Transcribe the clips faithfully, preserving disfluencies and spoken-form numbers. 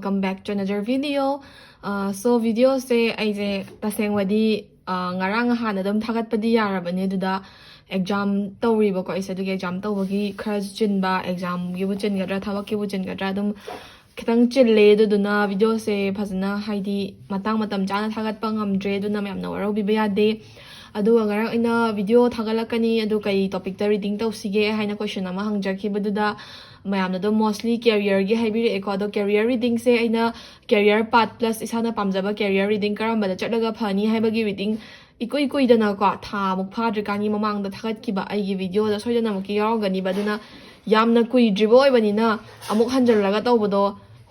Welcome back to another video. Uh, so videoꯁꯦ ꯑꯩꯁꯦ ꯇꯁꯦꯡꯕꯗꯤ, uh, ꯉꯔꯥꯡ ꯅꯍꯥꯟ ꯑꯗꯨꯝ ꯊꯥꯒꯠꯄꯗꯤ ꯌꯥꯔꯕꯅꯦ, ꯑꯗꯨꯗ exam ꯇꯧꯔꯤꯕꯀꯣ ꯑꯩꯁꯦ꯫ ꯑꯗꯨꯒꯤ exam ꯇꯧꯕꯒꯤ ꯈꯔꯁꯨ ꯆꯤꯟꯕ, examꯒꯤꯕꯨ ꯆꯤꯟꯒꯗ꯭ꯔꯥ ꯊꯕꯛꯀꯤꯕꯨ ꯆꯤꯟꯒꯗ꯭ꯔꯥ ꯑꯗꯨꯝ ꯈꯤꯇꯪ ꯆꯤꯜꯂꯦ꯫ ꯑꯗꯨꯗꯨꯅ videoꯁꯦ ꯐꯖꯅ, ꯍꯥꯏꯗꯤ, ꯃꯇꯥꯡ ꯃꯇꯝ ꯆꯥꯅ ꯊꯥꯒꯠꯄ ꯉꯝꯗ꯭ꯔꯦ꯫ ꯑꯗꯨꯅ ꯃꯌꯥꯝꯅ ꯋꯥꯔꯧꯕꯤꯕ ꯌꯥꯗꯦ꯫ ꯑꯗꯨꯒ ꯉꯔꯥꯡ ꯑꯩꯅ video ꯊꯥꯒꯠꯂꯛꯀꯅꯤ, ꯑꯗꯨ ꯀꯩ topicꯇ reading ꯇꯧꯁꯤꯒꯦ ꯍꯥꯏꯅ question ꯑꯃ ꯍꯪꯖꯈꯤꯕꯗꯨꯗ ꯃꯌꯥꯝꯅ ꯑꯗꯨꯝ mostly careerꯒꯤ ꯍꯥꯏꯕꯤꯔꯛꯑꯦꯀꯣ꯫ ꯑꯗꯣ career readingꯁꯦ ꯑꯩꯅ career path plus ꯏꯁꯥꯅ ꯄꯥꯝꯖꯕ career reading ꯀꯔꯝꯕꯗ ꯆꯠꯂꯒ ꯐꯅꯤ ꯍꯥꯏꯕꯒꯤ reading ꯏꯀꯨꯏ ꯀꯨꯏꯗꯅꯀꯣ, ꯊꯥ ꯃꯨꯛ ꯐꯥꯗ꯭ꯔꯤꯀꯥꯟꯒꯤ ꯃꯃꯥꯡꯗ ꯊꯥꯒꯠꯈꯤꯕ ꯑꯩꯒꯤ videoꯗ ꯁꯣꯏꯗꯅꯃꯛꯀꯤ ꯌꯥꯎꯔꯝꯒꯅꯤꯕ꯫ ꯑꯗꯨꯅ ꯌꯥꯝꯅ ꯀꯨꯏꯗ꯭ꯔꯤꯕ ꯑꯣꯏꯕꯅꯤꯅ ꯑꯃꯨꯛ ꯍꯟꯖꯜꯂꯒ ꯇꯧꯕꯗꯣ,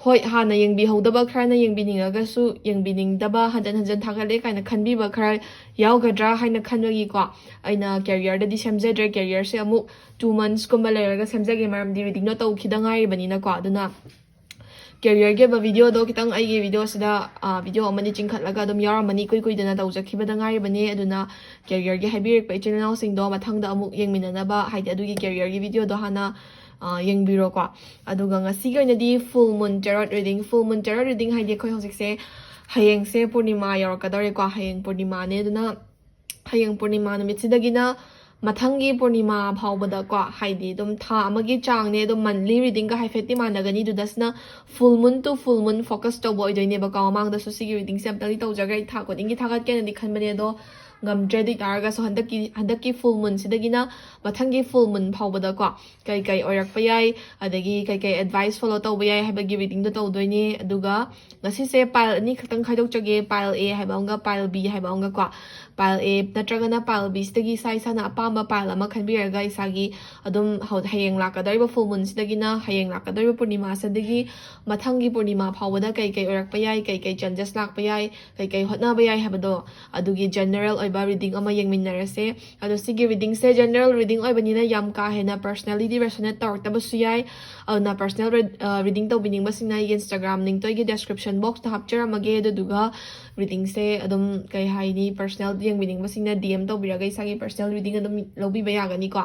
ꯍꯣꯏ, ꯍꯥꯟꯅ ꯌꯦꯡꯕꯤꯍꯧꯗꯕ ꯈꯔꯅ ꯌꯦꯡꯕꯤꯅꯤꯡꯉꯒꯁꯨ, ꯌꯦꯡꯕꯤꯅꯤꯡꯗꯕ, ꯍꯟꯖꯟ ꯍꯟꯖꯟ ꯊꯥꯒꯠꯂꯦ ꯀꯥꯏꯅ ꯈꯟꯕꯤꯕ ꯈꯔ ꯌꯥꯎꯒꯗ꯭ꯔꯥ ꯍꯥꯏꯅ ꯈꯟꯕꯒꯤꯀꯣ, ꯑꯩꯅ careerꯗꯗꯤ ꯁꯦꯝꯖꯗ꯭ꯔꯦ꯫ Careerꯁꯦ ꯑꯃꯨꯛ two monthsꯀꯨꯝꯕ ꯂꯩꯔꯒ ꯁꯦꯝꯖꯒꯦ, ꯃꯔꯝꯗꯤ readingꯗꯣ ꯇꯧꯈꯤꯗ ꯉꯥꯏꯔꯤꯕꯅꯤꯅꯀꯣ꯫ ꯑꯗꯨꯅ careerꯒꯤ ꯑꯣꯏꯕ videoꯗꯣ ꯈꯤꯇꯪ ꯑꯩꯒꯤ videoꯁꯤꯗ, ꯑ, video ꯑꯃꯅꯤ ꯆꯤꯡꯈꯠꯂꯒ ꯑꯗꯨꯝ ꯌꯥꯎꯔꯝꯃꯅꯤ, ꯏꯀꯨꯏ ꯀꯨꯏꯗꯅ ꯇꯧꯖꯈꯤꯕꯗ ꯉꯥꯏꯔꯤꯕꯅꯤ꯫ ꯑꯗꯨꯅ careerꯒꯤ ꯍꯥꯏꯕꯤꯔꯛꯄ ꯏꯆꯤꯜ ꯏꯅꯥꯎꯁꯤꯡꯗꯣ ꯃꯊꯪꯗ ꯑꯃꯨꯛ ꯌꯦꯡꯃꯤꯟꯅꯅꯕ, ꯍꯥꯏꯗꯤ ꯑꯗꯨꯒꯤ careerꯒꯤ videoꯗꯣ ꯍꯥꯟꯅ, ꯑ, ꯌꯦꯡꯕꯤꯔꯣꯀꯣ꯫ ꯑꯗꯨꯒ ꯉꯁꯤꯒꯤ ꯑꯣꯏꯅꯗꯤ full moon tarot reading, full moon tarot reading ꯍꯥꯏꯗꯤ ꯑꯩꯈꯣꯏ ꯍꯧꯖꯤꯛꯁꯦ, ꯍꯌꯦꯡꯁꯦ ꯄꯨꯔꯅꯤꯃꯥ ꯌꯧꯔꯛꯀꯗꯧꯔꯦꯀꯣ, ꯍꯌꯦꯡ ꯄꯨꯔꯅꯤꯃꯥꯅꯦ꯫ ꯑꯗꯨꯅ ꯍꯌꯦꯡ ꯄꯨꯔꯅꯤꯃꯥ ꯅꯨꯃꯤꯠꯁꯤꯗꯒꯤꯅ ꯃꯊꯪꯒꯤ ꯄꯨꯔꯅꯤꯃꯥ ꯐꯥꯎꯕꯗꯀꯣ, ꯍꯥꯏꯗꯤ ꯑꯗꯨꯝ ꯊꯥ ꯑꯃꯒꯤ ꯆꯥꯡꯅꯦ, ꯑꯗꯨꯝ monthly readingꯒ ꯍꯥꯏꯐꯦꯠꯇꯤ ꯃꯥꯟꯅꯒꯅꯤ꯫ ꯑꯗꯨꯗꯁꯤꯅ full moon to full moon focus ꯇꯧꯕ ꯑꯣꯏꯗꯣꯏꯅꯦꯕꯀꯣ꯫ ꯃꯃꯥꯡꯗꯁꯨ ꯁꯤꯒꯤ readingꯁꯦ ꯑꯝꯇꯪꯗꯤ ꯇꯧꯖꯈ꯭ꯔꯦ, ꯑꯩ ꯊꯥ ꯈꯨꯗꯤꯡꯒꯤ ꯊꯥꯒꯠꯀꯦꯅꯗꯤ ꯈꯟꯕꯅꯦ, ꯑꯗꯣ ꯉꯝꯗ꯭ꯔꯦ꯫ ꯑꯗꯨ ꯑꯣꯏꯇꯥꯔꯒꯁꯨ ꯍꯟꯗꯛꯀꯤ, ꯍꯟꯗꯛꯀꯤ full moonꯁꯤꯗꯒꯤꯅ ꯃꯊꯪꯒꯤ full moon ꯐꯥꯎꯕꯗꯀꯣ ꯀꯩ ꯀꯩ ꯑꯣꯏꯔꯛꯄ ꯌꯥꯏ, ꯑꯗꯒꯤ ꯀꯩ ꯀꯩ advice follow ꯇꯧꯕ ꯌꯥꯏ ꯍꯥꯏꯕꯒꯤ readingꯗꯣ ꯇꯧꯗꯣꯏꯅꯦ꯫ ꯑꯗꯨꯒ ꯉꯁꯤꯁꯦ pile ꯑꯅꯤ ꯈꯛꯇꯪ ꯈꯥꯏꯗꯣꯛꯆꯒꯦ, pile A ꯍꯥꯏꯕ ꯑꯃꯒ pile B ꯍꯥꯏꯕ ꯑꯃꯒꯀꯣ꯫ Pile A ꯅꯠꯇ꯭ꯔꯒꯅ pile Bꯁꯤꯗꯒꯤ ꯏꯁꯥ ꯏꯁꯥꯅ ꯑꯄꯥꯝꯕ pile ꯑꯃ ꯈꯟꯕꯤꯔꯒ ꯏꯁꯥꯒꯤ ꯑꯗꯨꯝ ꯍꯧ-, ꯍꯌꯦꯡ ꯂꯥꯛꯀꯗꯧꯔꯤꯕ full moonꯁꯤꯗꯒꯤꯅ ꯍꯌꯦꯡ ꯂꯥꯛꯀꯗꯧꯔꯤꯕ ꯄꯨꯔꯅꯤꯃꯥꯁꯤꯗꯒꯤ ꯃꯊꯪꯒꯤ ꯄꯨꯔꯅꯤꯃꯥ ꯐꯥꯎꯕꯗ ꯀꯩ ꯀꯩ ꯑꯣꯏꯔꯛꯄ ꯌꯥꯏ, ꯀꯩ ꯀꯩ changes ꯂꯥꯛꯄ ꯌꯥꯏ, ꯀꯩ ꯀꯩ ꯍꯣꯠꯅꯕ ꯌꯥꯏ ꯍꯥꯏꯕꯗꯣ, ꯑꯗꯨꯒꯤ general ꯑꯣꯏꯕ reading ꯑꯃ ꯌꯦꯡꯃꯤꯟꯅꯔꯁꯦ꯫ ꯑꯗꯣ ꯁꯤꯒꯤ readingꯁꯦ general reading ꯑꯣꯏꯕꯅꯤꯅ ꯌꯥꯝ ꯀꯥ ꯍꯦꯟꯅ personallyꯗꯤ resonate ꯇꯧꯔꯛꯇꯕꯁꯨ ꯌꯥꯏ꯫ ꯑꯗꯨꯅ personal read-, ꯑ, reading ꯇꯧꯕꯤꯅꯤꯡꯕꯁꯤꯡꯅ ꯑꯩꯒꯤ Instagram linkꯇꯣ ꯑꯩꯒꯤ description boxꯇ ꯍꯥꯞꯆꯔꯝꯃꯒꯦ꯫ ꯑꯗꯨꯗꯨꯒ readingꯁꯦ ꯑꯗꯨꯝ, ꯀꯩ ꯍꯥꯏꯅꯤ, personal ꯌꯦꯡꯕꯤꯅꯤꯡꯕꯁꯤꯡꯅ D M ꯇꯧꯕꯤꯔꯒ ꯏꯁꯥꯒꯤ personal reading ꯑꯗꯨꯝ ꯂꯧꯕꯤꯕ ꯌꯥꯒꯅꯤꯀꯣ꯫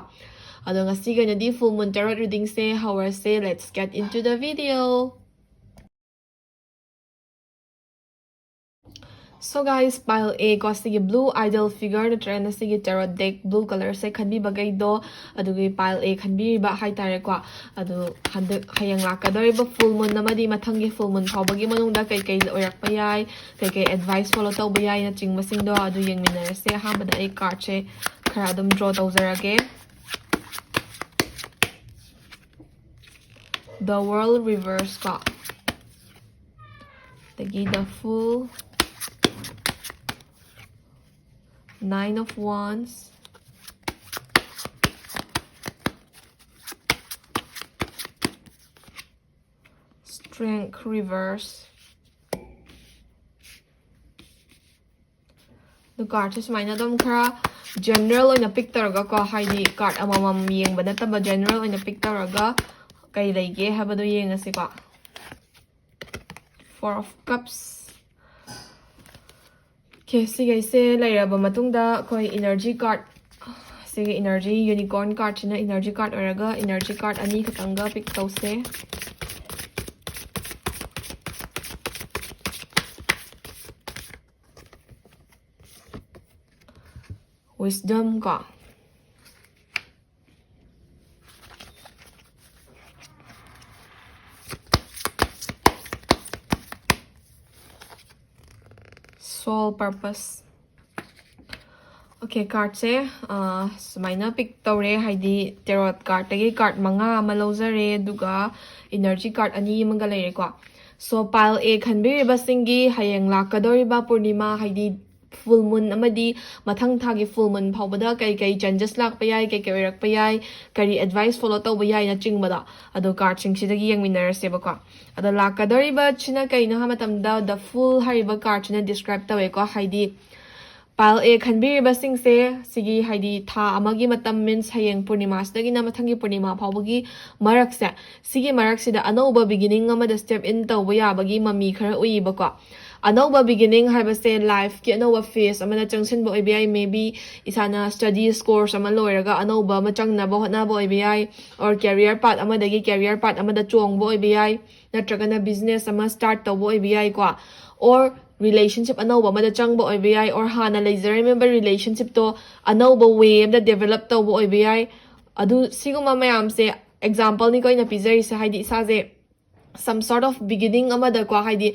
ꯑꯗꯣ ꯉꯁꯤꯒꯤ ꯑꯣꯏꯅꯗꯤ full moon tarot readingꯁꯦ ꯍꯧꯔꯁꯦ꯫ Let's get into the video. So guys, pile A ꯀꯣ, ꯁꯤꯒꯤ blue idol figure ꯅꯠꯇ꯭ꯔꯒꯅ ꯁꯤꯒꯤ tarot deck blue colour ꯁꯦ ꯈꯟꯕꯤꯕꯈꯩꯗꯣ, ꯑꯗꯨꯒꯤ pile A ꯈꯟꯕꯤꯔꯤꯕ ꯍꯥꯏꯇꯥꯔꯦꯀꯣ꯫ ꯑꯗꯨ ꯍꯟꯗꯛ ꯍꯌꯦꯡ ꯂꯥꯛꯀꯗꯧꯔꯤꯕ full moon ꯑꯃꯗꯤ ꯃꯊꯪꯒꯤ full moon ꯐꯥꯎꯕꯒꯤ ꯃꯅꯨꯡꯗ ꯀꯩꯀꯩ ꯑꯣꯏꯔꯛꯄ ꯌꯥꯏ, ꯀꯩꯀꯩ advice follow ꯇꯧꯕ ꯌꯥꯏꯅꯆꯤꯡꯕꯁꯤꯡꯗꯣ ꯑꯗꯨ ꯌꯦꯡꯃꯤꯟꯅꯔꯁꯦ꯫ ꯑꯍꯥꯟꯕꯗ ꯑꯩ card ꯁꯦ ꯈꯔ ꯑꯗꯨꯝ draw ꯇꯧꯖꯔꯒꯦ꯫ The World reverse ꯀꯣ, ꯑꯗꯒꯤ The Fool, Nine of Wands, Strength reverse꯫ ꯑꯗꯨ card ꯁꯦ ꯁꯨꯃꯥꯏꯅ ꯑꯗꯨꯝ ꯈꯔ general ꯑꯣꯏꯅ pick ꯇꯧꯔꯒꯀꯣ, ꯍꯥꯏꯗꯤ card ꯑꯃꯃꯝ ꯌꯦꯡꯕ ꯅꯠꯇꯕ general ꯑꯣꯏꯅ pick ꯇꯧꯔꯒ ꯀꯩ ꯂꯩꯒꯦ ꯍꯥꯏꯕꯗꯣ ꯌꯦꯡꯉꯁꯤꯀꯣ꯫ Four of Cups꯫ Okay, ꯁꯤꯈꯩꯁꯦ ꯂꯩꯔꯕ ꯃꯇꯨꯡꯗ ꯑꯩꯈꯣꯏ energy card, ꯁꯤꯒꯤ energy unicorn card ꯁꯤꯅ energy card ꯑꯣꯏꯔꯒ energy card ꯑꯅꯤ ꯈꯛꯇꯪꯒ pick ꯇꯧꯁꯦ꯫ Wisdom ꯀꯣ꯫ Soul purpose꯫ Okay, card ꯁꯦ, ꯑ, ꯁꯨꯃꯥꯏꯅ pick ꯇꯧꯔꯦ, ꯍꯥꯏꯗꯤ tarot card ꯇꯒꯤ card ꯃꯉꯥ ꯑꯃ ꯂꯧꯖꯔꯦ, ꯑꯗꯨꯒ energy card ꯑꯅꯤ ꯑꯃꯒ ꯂꯩꯔꯦꯀꯣ꯫ So, pile A ꯈꯟꯕꯤꯔꯤꯕꯁꯤꯡꯒꯤ ꯍꯌꯦꯡ ꯂꯥꯛꯀꯗꯧꯔꯤꯕ ꯄꯨꯔꯅꯤꯃꯥ, ꯍꯥꯏꯗꯤ full moon ꯑꯃꯗꯤ ꯃꯊꯪ ꯊꯥꯒꯤ full moon ꯐꯥꯎꯕꯗ ꯀꯩ ꯀꯩ changes ꯂꯥꯛꯄ ꯌꯥꯏ, ꯀꯩ ꯀꯩ ꯑꯣꯏꯔꯛꯄ ꯌꯥꯏ, ꯀꯔꯤ advice follow ꯇꯧꯕ ꯌꯥꯏꯅꯆꯤꯡꯕꯗꯣ, ꯑꯗꯣ card ꯁꯤꯡꯁꯤꯗꯒꯤ ꯌꯦꯡꯃꯤꯟꯅꯔꯁꯦꯕꯀꯣ꯫ ꯑꯗꯣ ꯂꯥꯛꯀꯗꯧꯔꯤꯕꯁꯤꯅ ꯀꯩꯅꯣ ꯍꯥꯏꯕ ꯃꯇꯝꯗ, The Fool ꯍꯥꯏꯔꯤꯕ card ꯁꯤꯅ describe ꯇꯧꯋꯦꯀꯣ, ꯍꯥꯏꯗꯤ pile A ꯈꯟꯕꯤꯔꯤꯕꯁꯤꯡꯁꯦ ꯁꯤꯒꯤ, ꯍꯥꯏꯗꯤ ꯊꯥ ꯑꯃꯒꯤ ꯃꯇꯝ, means ꯍꯌꯦꯡ ꯄꯨꯔꯅꯤꯃꯥꯁꯤꯗꯒꯤꯅ ꯃꯊꯪꯒꯤ ꯄꯨꯔꯅꯤꯃꯥ ꯐꯥꯎꯕꯒꯤ ꯃꯔꯛꯁꯦ, ꯁꯤꯒꯤ ꯃꯔꯛꯁꯤꯗ ꯑꯅꯧꯕ beginning ꯑꯃꯗ step in ꯇꯧꯕ ꯌꯥꯕꯒꯤ ꯃꯃꯤ ꯈꯔ ꯎꯏꯌꯦꯕꯀꯣ꯫ ꯑꯅꯧꯕ beginning ꯍꯥꯏꯕꯁꯦ life ꯀꯤ ꯑꯅꯧꯕ phase ꯑꯃꯗ ꯆꯪꯁꯤꯟꯕ ꯑꯣꯏꯕ ꯌꯥꯏ, maybe ꯏꯁꯥꯅ studies course ꯑꯃ ꯂꯣꯏꯔꯒ ꯑꯅꯧꯕ ꯑꯃ ꯆꯪꯅꯕ ꯍꯣꯠꯅꯕ ꯑꯣꯏꯕ ꯌꯥꯏ, or career path ꯑꯃꯗꯒꯤ career path ꯑꯃꯗ ꯆꯣꯡꯕ ꯑꯣꯏꯕ ꯌꯥꯏ, ꯅꯠꯇ꯭ꯔꯒꯅ business ꯑꯃ start ꯇꯧꯕ ꯑꯣꯏꯕ ꯌꯥꯏꯀꯣ, or ꯔꯤꯂꯦꯁꯟꯁꯤꯞ ꯑꯅꯧꯕ ꯑꯃꯗ ꯆꯪꯕ ꯑꯣꯏꯕ ꯌꯥꯏ, or ꯍꯥꯟꯅ ꯂꯩꯖꯔꯝꯃꯤꯕ ꯔꯤꯂꯦꯁꯟꯁꯤꯞꯇꯣ ꯑꯅꯧꯕ ꯋꯦ ꯑꯃꯗ ꯗꯦꯕꯂꯞ ꯇꯧꯕ ꯑꯣꯏꯕ ꯌꯥꯏ꯫ ꯑꯗꯨ ꯁꯤꯒꯨꯝꯕ ꯃꯌꯥꯝꯁꯦ ꯑꯦꯛꯖꯥꯝꯄꯜꯅꯤꯀꯣ ꯑꯩꯅ ꯄꯤꯖꯔꯤꯁꯦ, ꯍꯥꯏꯗꯤ ꯏꯁꯥꯁꯦ some sort of beginning ꯑꯃꯗꯀꯣ, ꯍꯥꯏꯗꯤ